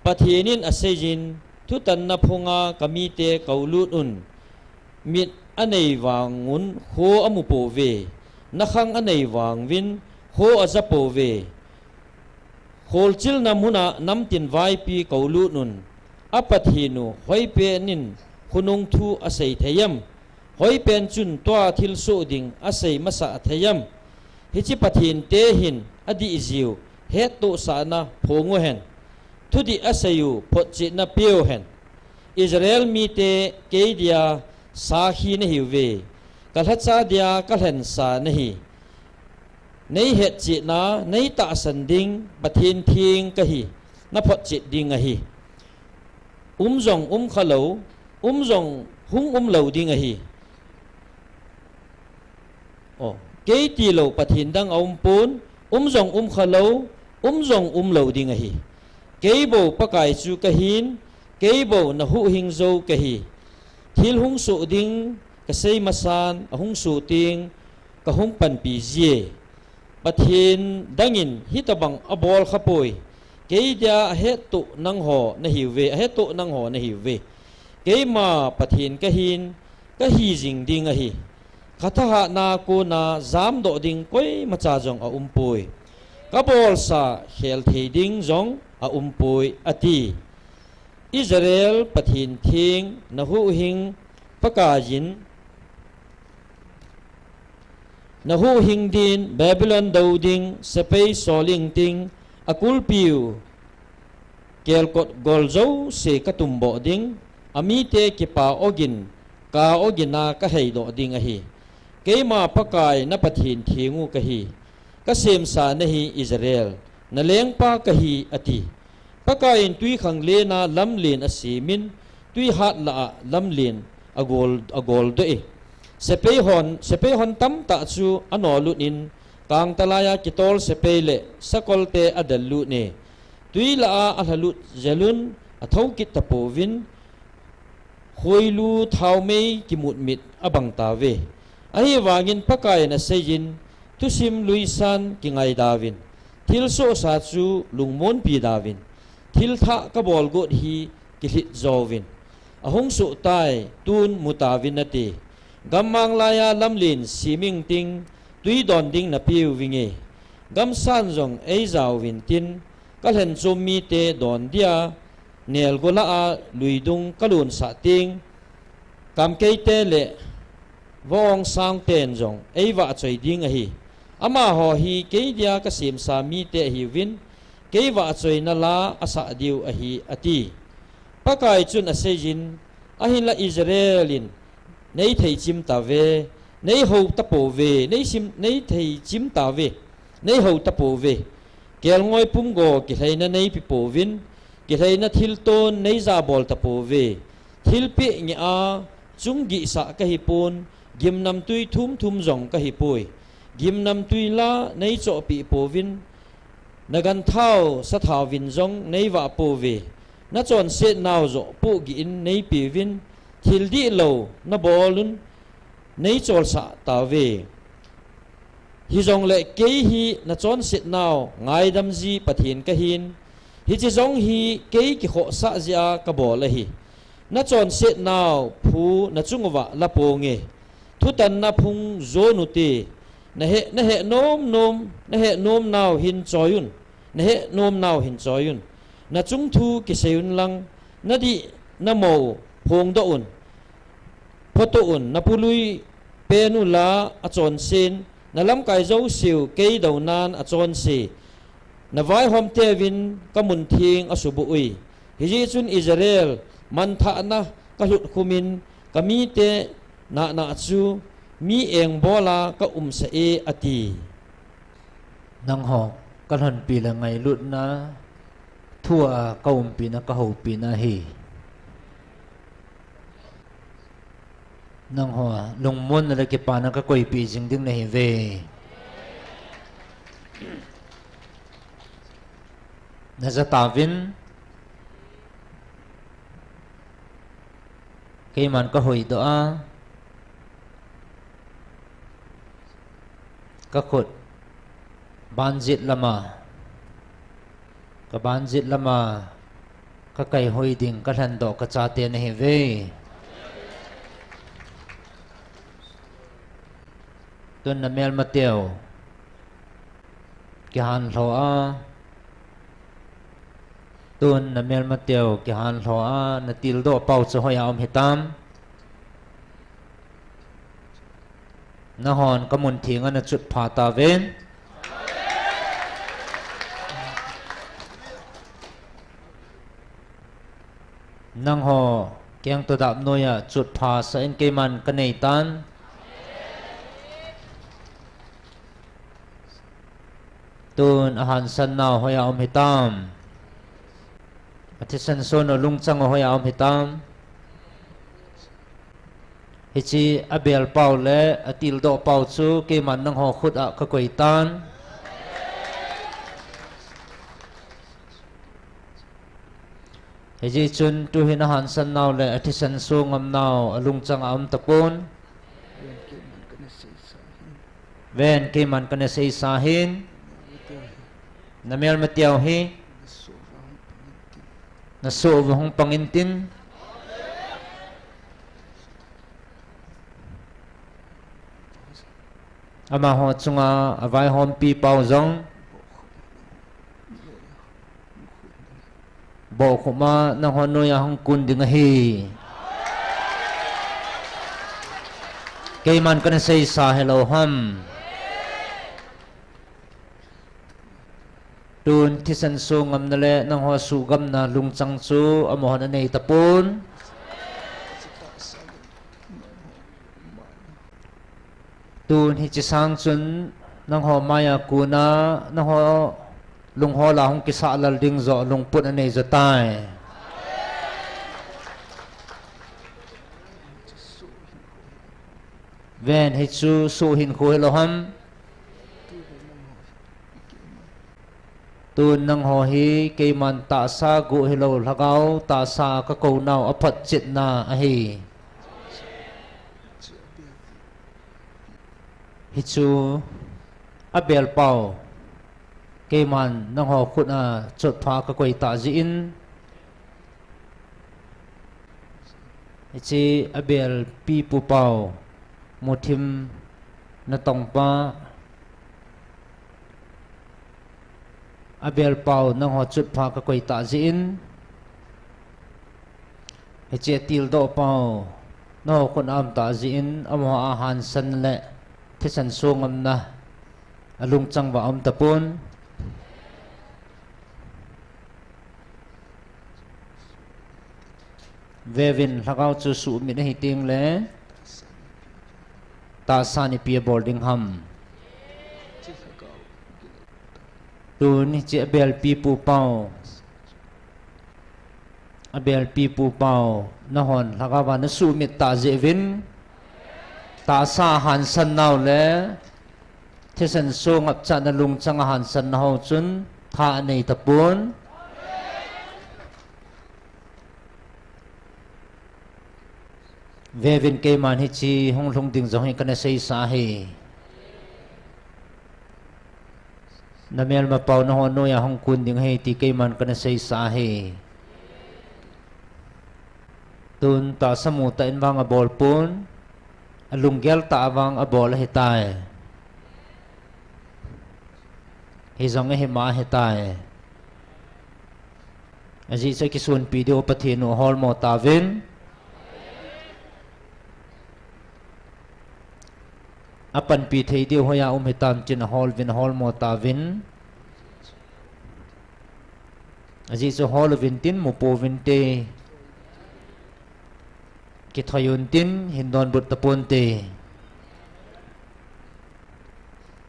Pathen in aseiyin, thutanna phunga kamite koulut un. Mit anei vangun kho amupouve, nakhang anei vanguvin kho ajapouve. Kholchilna muna namtin vaipi koulut un, a Pathen u hoipen in khonung thu asei thei em? Hoipen chun tua thilsoh ding asei masa thei em? Hiche Pathen te hin adih jiu hettohsahna phong uhen. Thudih asei u photchetna peuhen. Israel mite kei dia sakhi nahiuve. Kalhacha dia kalhensa nahi. Neihetchetna, neitahsan ding Pathen theng kahi. Naphotchet ding ahi. Um jong umkhalou, um jong hung umlou ding ahi. O, kei tilou Pathen dang aumpon, um jong umkhalou, um jong umlou ding ahi. Kei bou Pakai chu kahin, kei bou nahuhhing jou kahi. Thil hung soh ding kasei masan, ahung soh teng kahung panpi jie. Pathen dangin hitobang abol khapoi. Kei dia ahettoh nangho nahiuve, ahettoh nangho nahiuve. Keima Pathen kahin, kahi jing ding ahi. Kathahatna kona jamdoh ding koimacha jong aumpoi. Kabolsa khel thei ding jong aumpoi, ati. Israel Pathen theng nahuhhing Pakaiyin, nahuhhing din Babylon dou ding sepai soling ting, akulpiu kelkot gol jouse katumboh ding, amite kipa ogin, ka ogina kaheidoh ding ahi. Keima Pakai na Pathen thengu kahi, kasemsa nahi Israel, na lengpa kahi, ati. Pakai in twikhanglen a lamlen asemin, twihat lah a lamlen agol, agoldoh e. Sepai hon, sepai hon tamtah chu anolut in, kangtalai a kitol sepai le sakolte adellut e. Twi lah a alhalut jelun, athoukit tapouvin, khoilu thaomei kimutmit abang tauve. Ahivangin Pakai in aseiyin, thusim luisan kingaidauvin, thilsohsa chu lungmonpi dauvin, thilthah kabolgot hi kilhit jouvin, ahung sohtai, tun mutauvin ati. Gammang laiya lamlen seming ting, twi don ding napeuvinge. Gamsan jong eijauvin tin, kalhenchom mite don dia, nelgo lah a luidung kalonsah ting, kamkeite le vaongsangten jong eivahchoi ding ahi. Amaho hi keidia kasemsa mite ahiuvin, keivahchoina la asah diu ahi, ati. Pakai chun aseiyin, ahinla Israel in neitheichim tauve, neihou tapouve, neisim, neitheichim tauve, neihou tapouve. Kelngoi pumgo kilheina neipepouvin, kilheina thilton neijabol tapouve. Thilpeh ngeh a chunggihsah kahipon, gimnamtwi thumthum jong kahipoi. Gimnamtwi la neichohpeh pouvin, naganthau sathauvin jong neivah pouve. Nachonsetnau joh pohgih in neipeuvin, thil dihlou nabolun neicholsah tauve. Hijongle kei hi nachonsetnau ngaidamji Pathen kahin, hiche jong hi kei kikhohsah jeh a kabol ahi. Nachonsetnau phu nachung uva laponge. Thutanna phung jonute. Nahe, nahe nomnom, nahe nomnau hin choiyun. Nahe nomnau hin choiyun. Nachung thu kiseiyun lang, nadih namo phongdoh un. Photo un, napului pen ula achonsen, nalamkai jouseu kei dounan achonse. Navaihomteuvin kamun theng asuboh ui. Hijeh chun Israel, manthahna kalhutkhumin, kamite nahnah chu mi engbola kaumsah e, ati. Nangho kalhonpi le ngailutna thua kaumpina, kahoupina ahi. Nangho lungmonna le kipana kakoipeh jing ding nahiuve. Najatauvin, keiman kahoidoh a, kakhut banjet lama, kabanjet lama kakaihoi ding, kalhendoh kachate nahiuve. Tun namelmateu kihanlho a, tun namelmateu kihanlho a, natildoh pau chu hoiya um hitam? Nanghon kamun thenga nachutpha tauvin. Nangho kengtodap noiya chutphasah in, keiman kaneitan. Tun ahansatnau hoiya um hitam? Athisan sonu lungchang u hoiya um hitam? Hiche abelpau le atildoh pau chu keiman nangho khut a kakoitan. Hijeh chun tuhin ahansatnau le athisan so ngamnau alungchang a um tapon. Ven, keiman kana seisa hin. Namelmateu hi nasoh uva hung pang intin. Amaho chunga avaihompi pau jong bohkhupma nangho noiya hung kun ding ahi. Keiman kana seisa hilou ham? Tun thisan so ngamna le nangho suhgamna lungchang chu amahon anei tapon. Tun hiche sang chun nangho maiya kona, nangho lunghola hung kisah lal ding joh lungput anei jo tai. Ven, hichu soh hinkho hilou ham. Tun nangho hi keiman tahsa guh hilou, lhagao tahsa kakou nau aphotchetna ahi. Hichu abelpau keiman nangho khut a chotpha kakoi tah jeh in, hiche abelpipu pau, muthim natongpa, abelpau nangho chotpha kakoi tah jeh in, hiche atildoh pau nangho khut a um tah jeh in, amaho a hansan le thisan songapna alungchang uva aum tapon. Veuvin, lhagao chu suhmit ahi tengle tahsa in ipi abol ding ham. Tun hiche abelpipu pau, abelpipu pau, nahon lhagao va nasuhmit tah jeh uvin, tahsa ahansan nau le thisan songap chatna lungchang ahansan nau chun tha anei tapon. Veuvin, keiman hiche hung lhung ding jong hi kana seisa ahi. Namelmapau nahon noiya hung kun ding ahi ti keiman kana seisa ahi. Tun tahsa mu tah in vang abol pon, alunggel tah a vang abol ahitai. Hijong ahima ahitai. Ajeh chu akisonpi diu Pathen u aholmo tauvin. Apanpi thei diu hoiya um hitam tin ahol uvin, aholmo tauvin. Ajeh chu hol uvin tin, mu pouvinte. Kithoi untin, hin donbut taponte.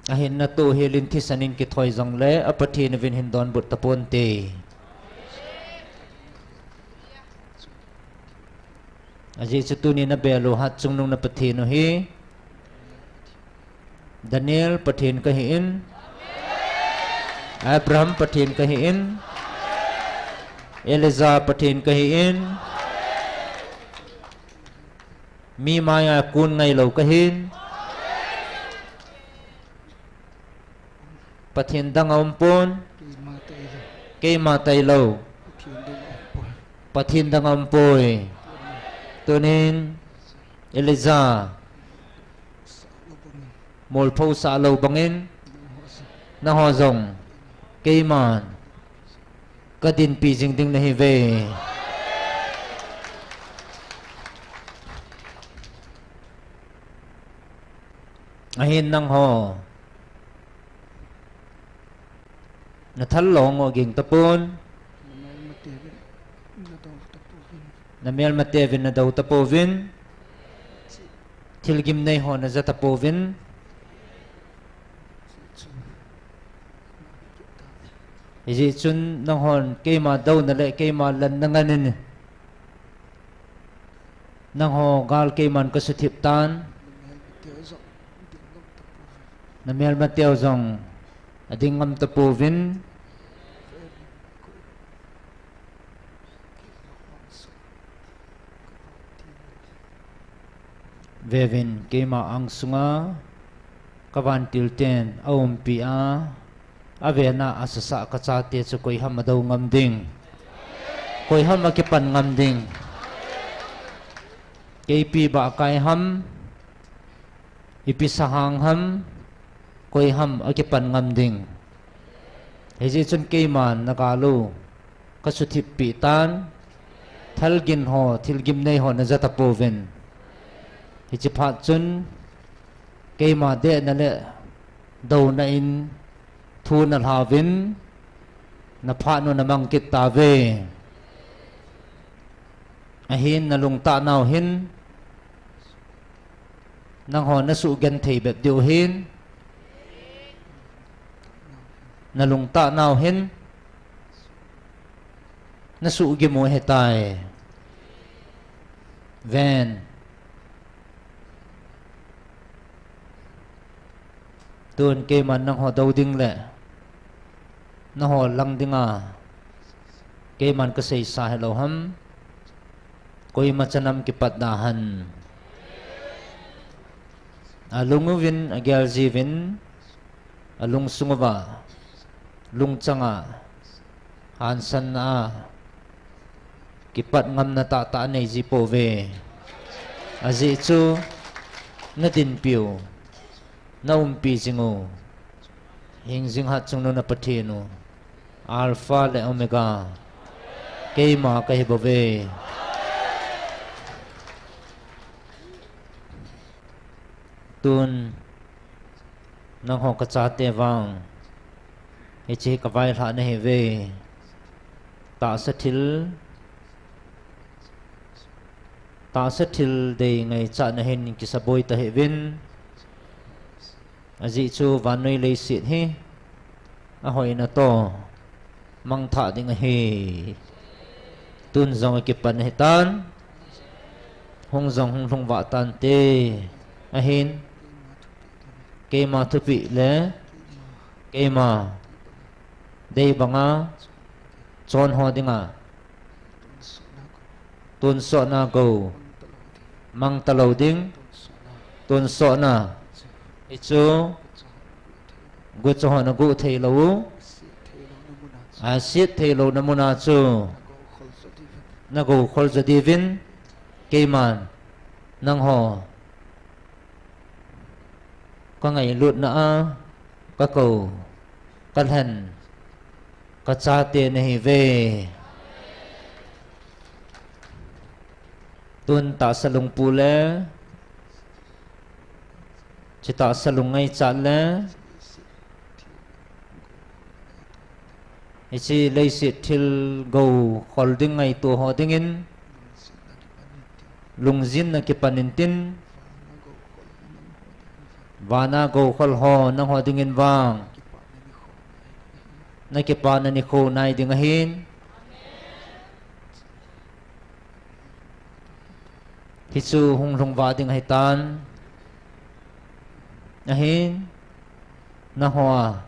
Ahinna toh hel in thisan in kithoi jongle, a Pathen uvin hin donbut taponte. Ajeh chu tunin abel u hatchungnung na Pathen u hi Daniel Pathen kahi in, Abraham Pathen kahi in, Elijah Pathen kahi in, mi maiya kon ngailou kahin, Pathen dang aumpon, keima tailou, Pathen dang aumpoi. Tunin Elijah molpho sah lou bangin, nangho jong keiman kadinpi jing ding nahiuve. Ahin nangho nathal lou ngo ging tapon. Namelmateuvin nadou tapouvin. Thilgimnei ho naja tapouvin. Hijeh chun nanghon keima douna le keima lanna ngan in, nangho gal keiman kasuthip tan. Namelmateu jong ading ngam tapouvin. Veuvin, keima angsunga kavantil ten aumpi a, avena asasa kachate chu koiham adou ngam ding, koiham akipan ngam ding. Keipi bahkai ham, ipi sahang ham, koiham akipan ngam ding. Hijeh chun keiman nagal u kasuthip peh tan. Thalgin ho, thilgimnei ho naja tapouvin. Hiche phat chun keima dehna le douna in thu nalhauvin, naphat u namang kit tauve. Ahin nalungtah nau hin Nangho nasugenthei bep diu hin, nalungtah nau hin nasuhgim u ahitai. Ven. Tun keiman nangho dou ding le nangho lang dinga keiman kaseisa hilou ham? Koima chanam kipat da hen. Alung uvin, agel jiuvin, alungsung uva, lungchanga hansanna a kipat ngamna tahtah anei ji pouve. Ajeh chu nadinpiu, naumpi jingu, hingjing hatchungnung na Pathen u, Alpha le Omega, keima kahi bouve. Tun nangho kachate vang hiche kavailhah nahiuve. Tahsa thil, tahsa thil dei ngaichatna hin kisaboi tahih uvin. Ajeh chu vannoi leiset hi ahoina toh mangthah ding ahi. Tun jong akipan ahitan, hung jong hung lhung vah tante. Ahin, keima thupeh le keima dei banga chonho dinga tonsotna gou mang talou ding. Tonsotna hichu gucha hon aguh theilou u, aset theilouna muna chu nagou khol jo diuvin, keiman nangho kangailutna a kakou, kalhen, kachate nahiuve. Tun tahsa lungpu le, hiche tahsa lung ngaichat le hiche leiset thil gou khol ding ngaito ho dingin lungjinna kipan intin, vana gou khol ho nangho dingin vang nakipana nikho nai ding ahin. Hichu hung lhung vah ding ahitan. Ahin, nangho a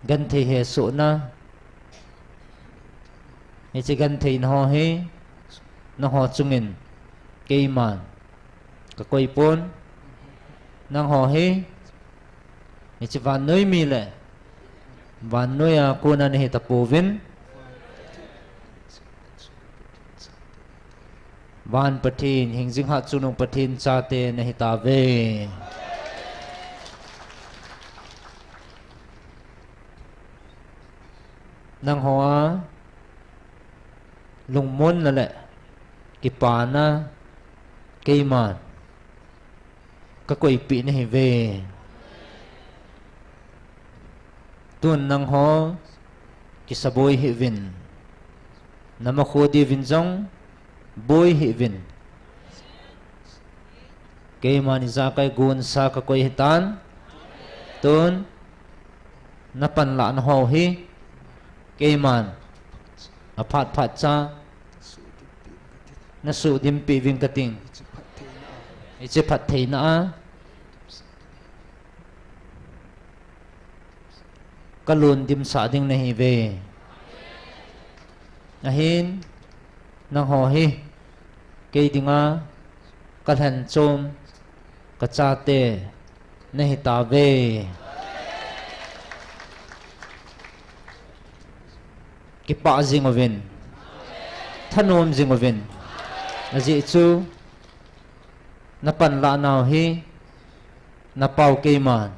genthei hesohna, hiche gentheina ho hi nangho chungin keiman kakoi pon. Nangho hi hiche vannoi mi le vannoiya kona nahi tapouvin, van Pathen, hingjing hatchungnung Pathen chate nahi tauve. Nangho a lungmonna le kipana keiman kakoipeh nahiuve. Tun nangho kisaboi hih uvin, namakho diuvin jong boi hih uvin. Keiman ijakai gonsa kakoi ahitan. Tun napanlahna ho hi keiman aphat phat cha nasuhdimpeh uving kating. Hiche phattheina a kalon dimsah ding nahiuve. Ahin, nangho hi kei dinga kalhenchom kachate nahi tauve. Kipah jing uvin, thanom jing uvin. Ajeh chu napanlah nau hi napao keiman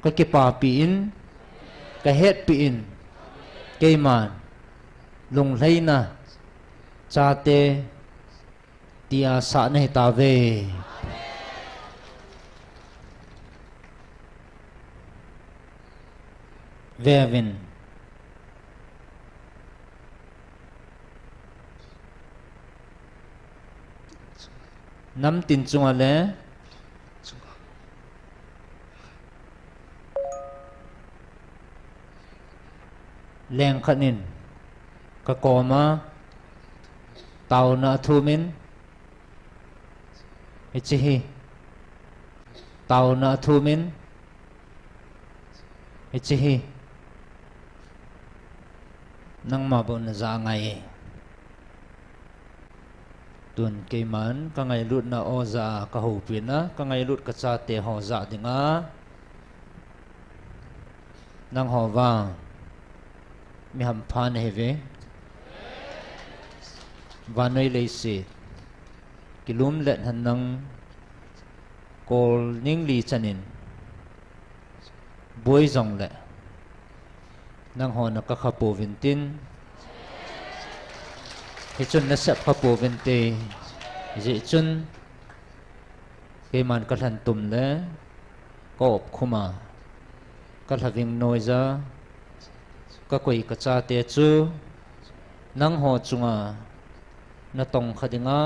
kakipapi in, kahetpi in, keiman lunglhaina chate tia sah nahi tauve. Veuvin. Namtin chunga le lengkhat in ka koma taona a thumin, hiche hi taona a thumin, hiche hi nangma bou na ja ngai e. Tun keiman ka ngailutna aw ja a ka houpi na, ka ngailut ka chate ho ja dinga, nangho vang mi hampha nahi ve. Vannoi leiset kilum let hen nang kol ningli chanin boi jongle nangho na ka kha pouvin tin, hichun na sep kha pouvin te, hijeh chun keiman ka lhen tum le ka op khum a, ka lhaving noija ka koi ka chate chu nangho chunga na tong kha dinga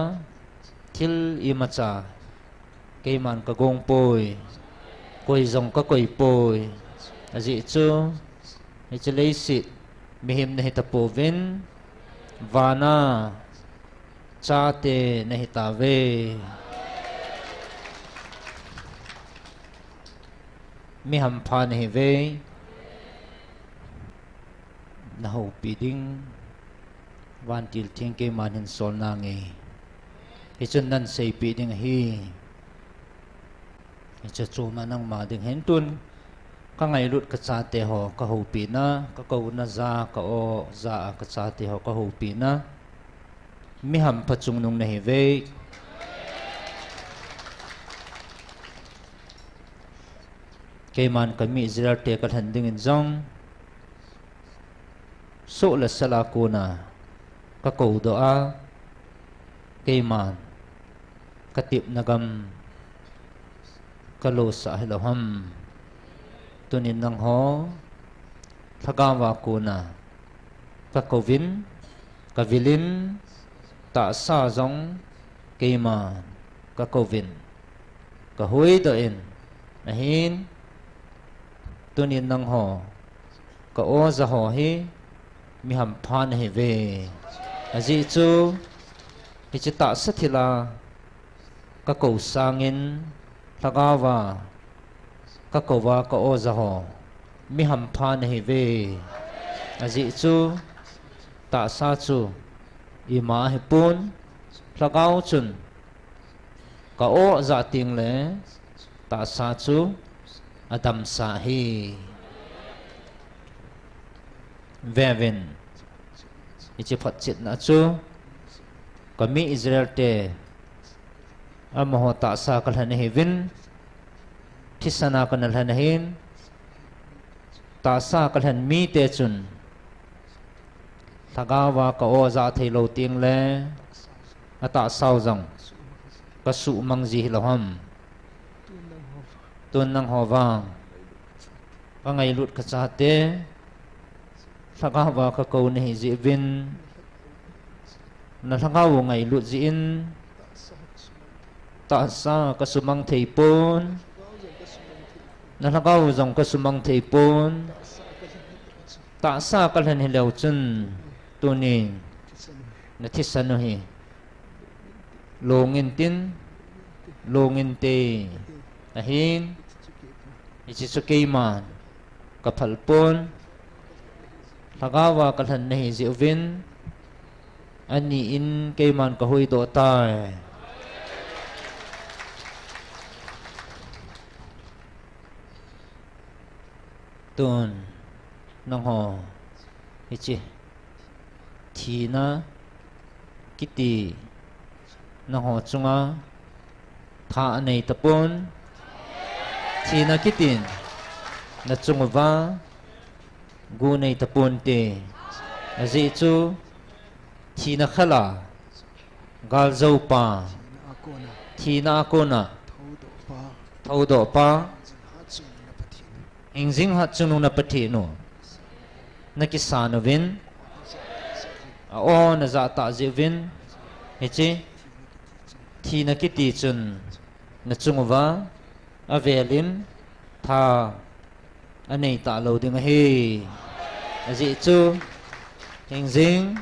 thil imacha keiman ka gong poi, koi jong ka koi poi. Ajeh chu hiche leiset mihem nahi tapouvin, vana chate nahi tauve. Mi hampha nahi ve. Na houpi ding vantil theng keiman hin sol nange. Hichun nan seipeh ding ahi. Hiche choma nangma ding hin tun ka ngailut ka chate ho ka houpi na, ka kouna ja, ka aw ja a ka chate ho ka houpi na, mi hampha chungnung nahi ve. Keiman ka mi Israel te ka lhen dingin jong, soh le sal a kona ka kou doh a, keiman ka tepna gam ka losah hilou ham. Tunin nangho lhagao a kona ka kouvin, ka vilin, tahsa jong keiman ka kouvin, ka huhdoh in, ahin, tunin nangho ka aw ja ho hi mi hampha nahi ve. Ajeh chu hiche tahsa thil a ka kou sangin lhagao a ka kou a ka aw ja ho mi hampha nahi ve. Ajeh chu tahsa chu ima ahi pon, lhagao chun ka aw ja teng le tahsa chu adamsa ahi. Vevin, hiche photchetna chu ka mi Israel te amaho tahsa ka lhen ahiuvin, thisan a ka na lhen ahin, tahsa ka lhen mite chun lhagao a ka aw ja thei lou teng le atahsau jong ka suhmang ji hilou ham. Tun nangho vang ka ngailut ka chate lhagao a ka kou nahi jeh uvin, na lhagao u ngailut jeh in tahsa ka sumang thei pon, na lhagao u jong ka sumang thei pon. Tahsa ka lhen hileu chun tunin na thisan u hi longin tin, longin te, ahin, hiche chu keiman ka phal pon, lhagao a ka lhen nahi jeh uvin, ani in keiman ka huhdoh tai. Tun nangho hiche thina kiti nangho chunga tha anei tapon, thina kitin na chung uva gu nei tapon te. Ajeh chu thina khel a galjou pa, thina a kona thoudoh pa, hingjing hatchungnung na Pathen u na kisan uvin, a aw na ja tah jeh uvin, hiche Thina kiti chun nachung uva avelin tha anei talou ding ahi. Ajeh chu hingjing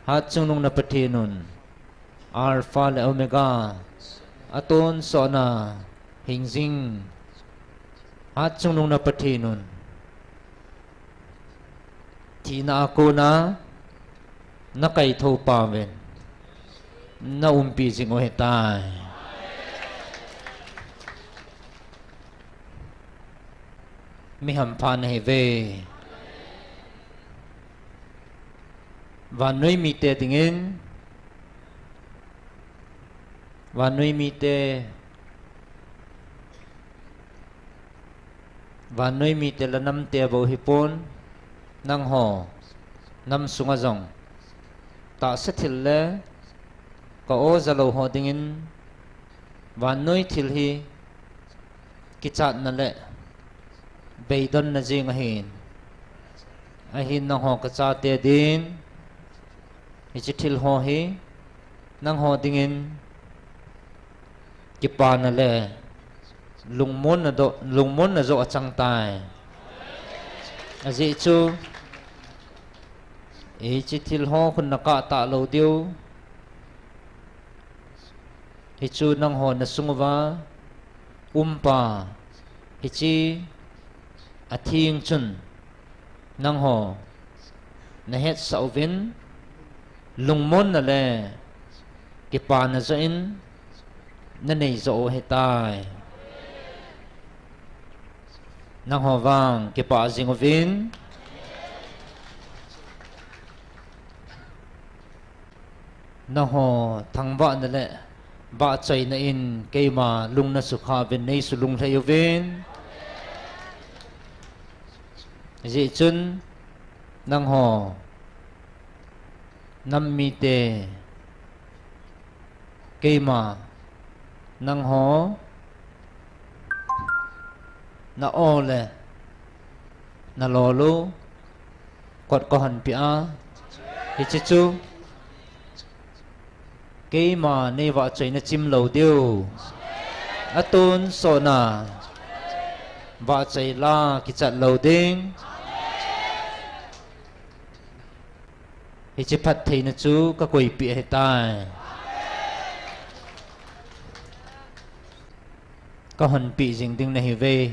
Hatchungnung na Pathen un Alpha le Omega, atonsotna hingjing Hatchungnung na Pathen un thina a kona nakaithou pauvin naumpi jing u ahitai. Mi hampha nahiuve. Vannoi mite dingin, vannoi mite, vannoi mite le namte bou hipon, nangho nam sunga jong tahsa thil le ka-o jalou ho dingin vannoi thil hi kichatna le beidonna jeng ahin, ahin nangho kachate din hiche thil ho hi nangho dingin kipana le lungmonna do, lungmonna joh achang tai. Ajeh chu hiche thil ho khun nakah talou diu, hichu nangho nasung uva umpa hiche atheng chun nangho nahetsah uvin, lungmonna le kipana joh in nanei joh u ahitai. Nangho vang kipah jing uvin. Nangho thangvahna le vahchoina in keima lung nasukha uvin, neisu lunglhai uvin. Hijeh chun nangho nam mite, keima nangho na-o le nalol u kot kahonpeh a, hiche chu keima neivahchoina chim lou diu, atonsotna vahchoi la kichat lou ding, hiche phattheina chu kakoipeh ahitai. Kahonpeh jing ding nahiuve.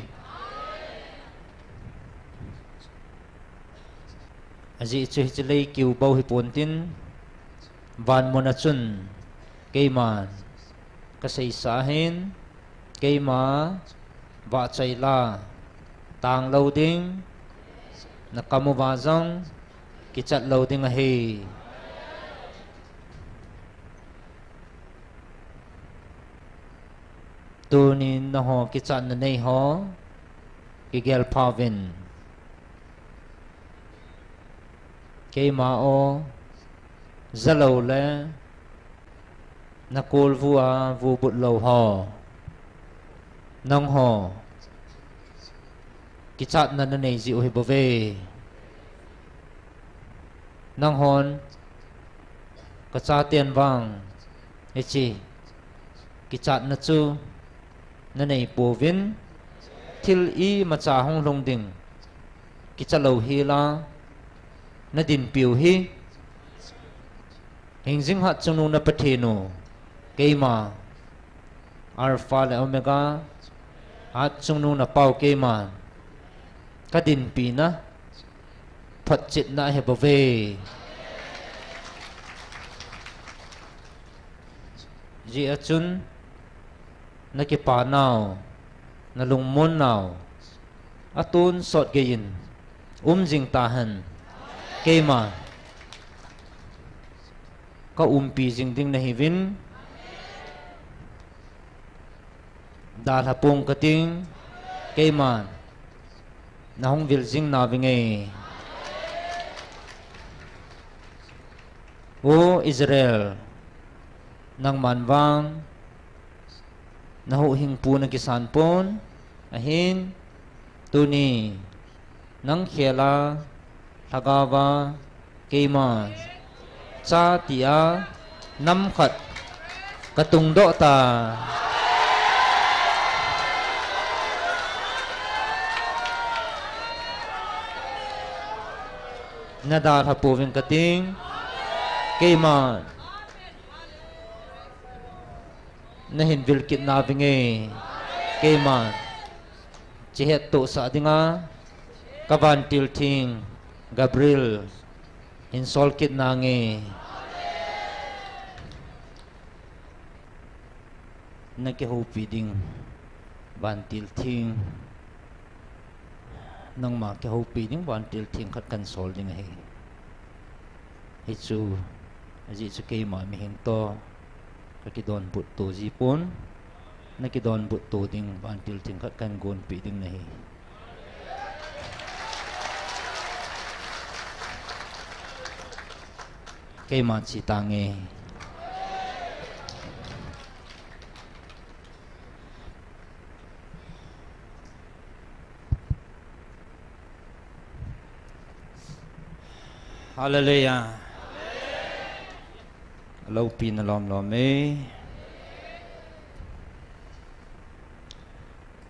Ajeh chu hiche lei kiu bou hipontin, vanmuna chun keiman kaseisa ahin, keima vahchoi la tanglou ding, nakam uva jong kichat lou ding ahi. Tunin nangho kichatna neiho kigel phauvin, keima o jalou le nakolvu a vubut lou ho, nangho kichatna nanei jiu hibouve. Nanghon kachaten vang hiche kichatna chu naneipouvin, thil imacha hung lhung ding kicha louhela nadinpiu hi hingjing Hatchungnung na Pathen u, keima Alpha le Omega, Hatchungnung na Pau keima, kadinpina photchetna ahibouve. Hijeh a chun nakipanau, nalungmonnau atonsot geiyin um jing tahen. Keima kaumpi jing ding nahiuvin, dalha pong kating, keiman nahung vil jing nauvin nge. O Israel, nangman vang nahuhhingpu nakisan pon, ahin tuni nang khela lhagaova keima cha tia nam khat Ka tungdoh ta. Na dalha pouving ka ting. Keima. Na hin vil kit nauvinge. Keima. Chi hettohsah dinga. Ka vantil theng. Gabriel. Hin sol kit nange. Na kihoupi ding vantil theng. Nangma kihoupi ding vantil theng khat kan sol ding ahi. Hichu, ajeh chu keima mihem toh, ka kidonbut to jipon, na kidonbut to ding vantil theng khat kan gonpi ding nahi. Keima chi tange. Hallelujah. Loupina lomlom e.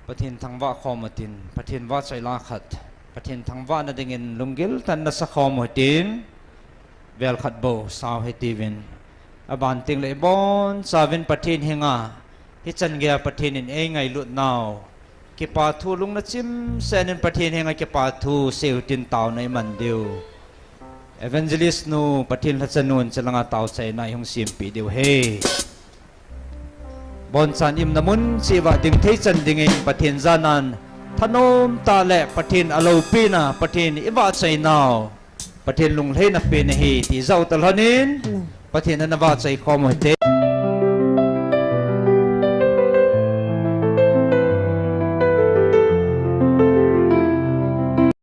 Pathen thangvah khom utin, Pathen vahchoi la khat, Pathen thangvahna dingin lunggil tah in nasa khom utin, vel khat bou sao hitiuvin. Aban tengle ibonchauvin Pathen henga, hichan geiya Pathen in eingailut nau, kipa thu lungna chimsen in Pathen henga kipa thu seiyu tin taona iman diu. Evangelist nu, Pathen lhacha nun, chalanga taochaina ihung sempeh diu ahi. Bonchan imna mun cheh uva dingthei chan dingin Pathen janan thanom tah le Pathen aloupina, Pathen ivahchoi nau, Pathen lunglhaina pen ahi ti jao talhon in, Pathen in ana vahchoi khom uhite.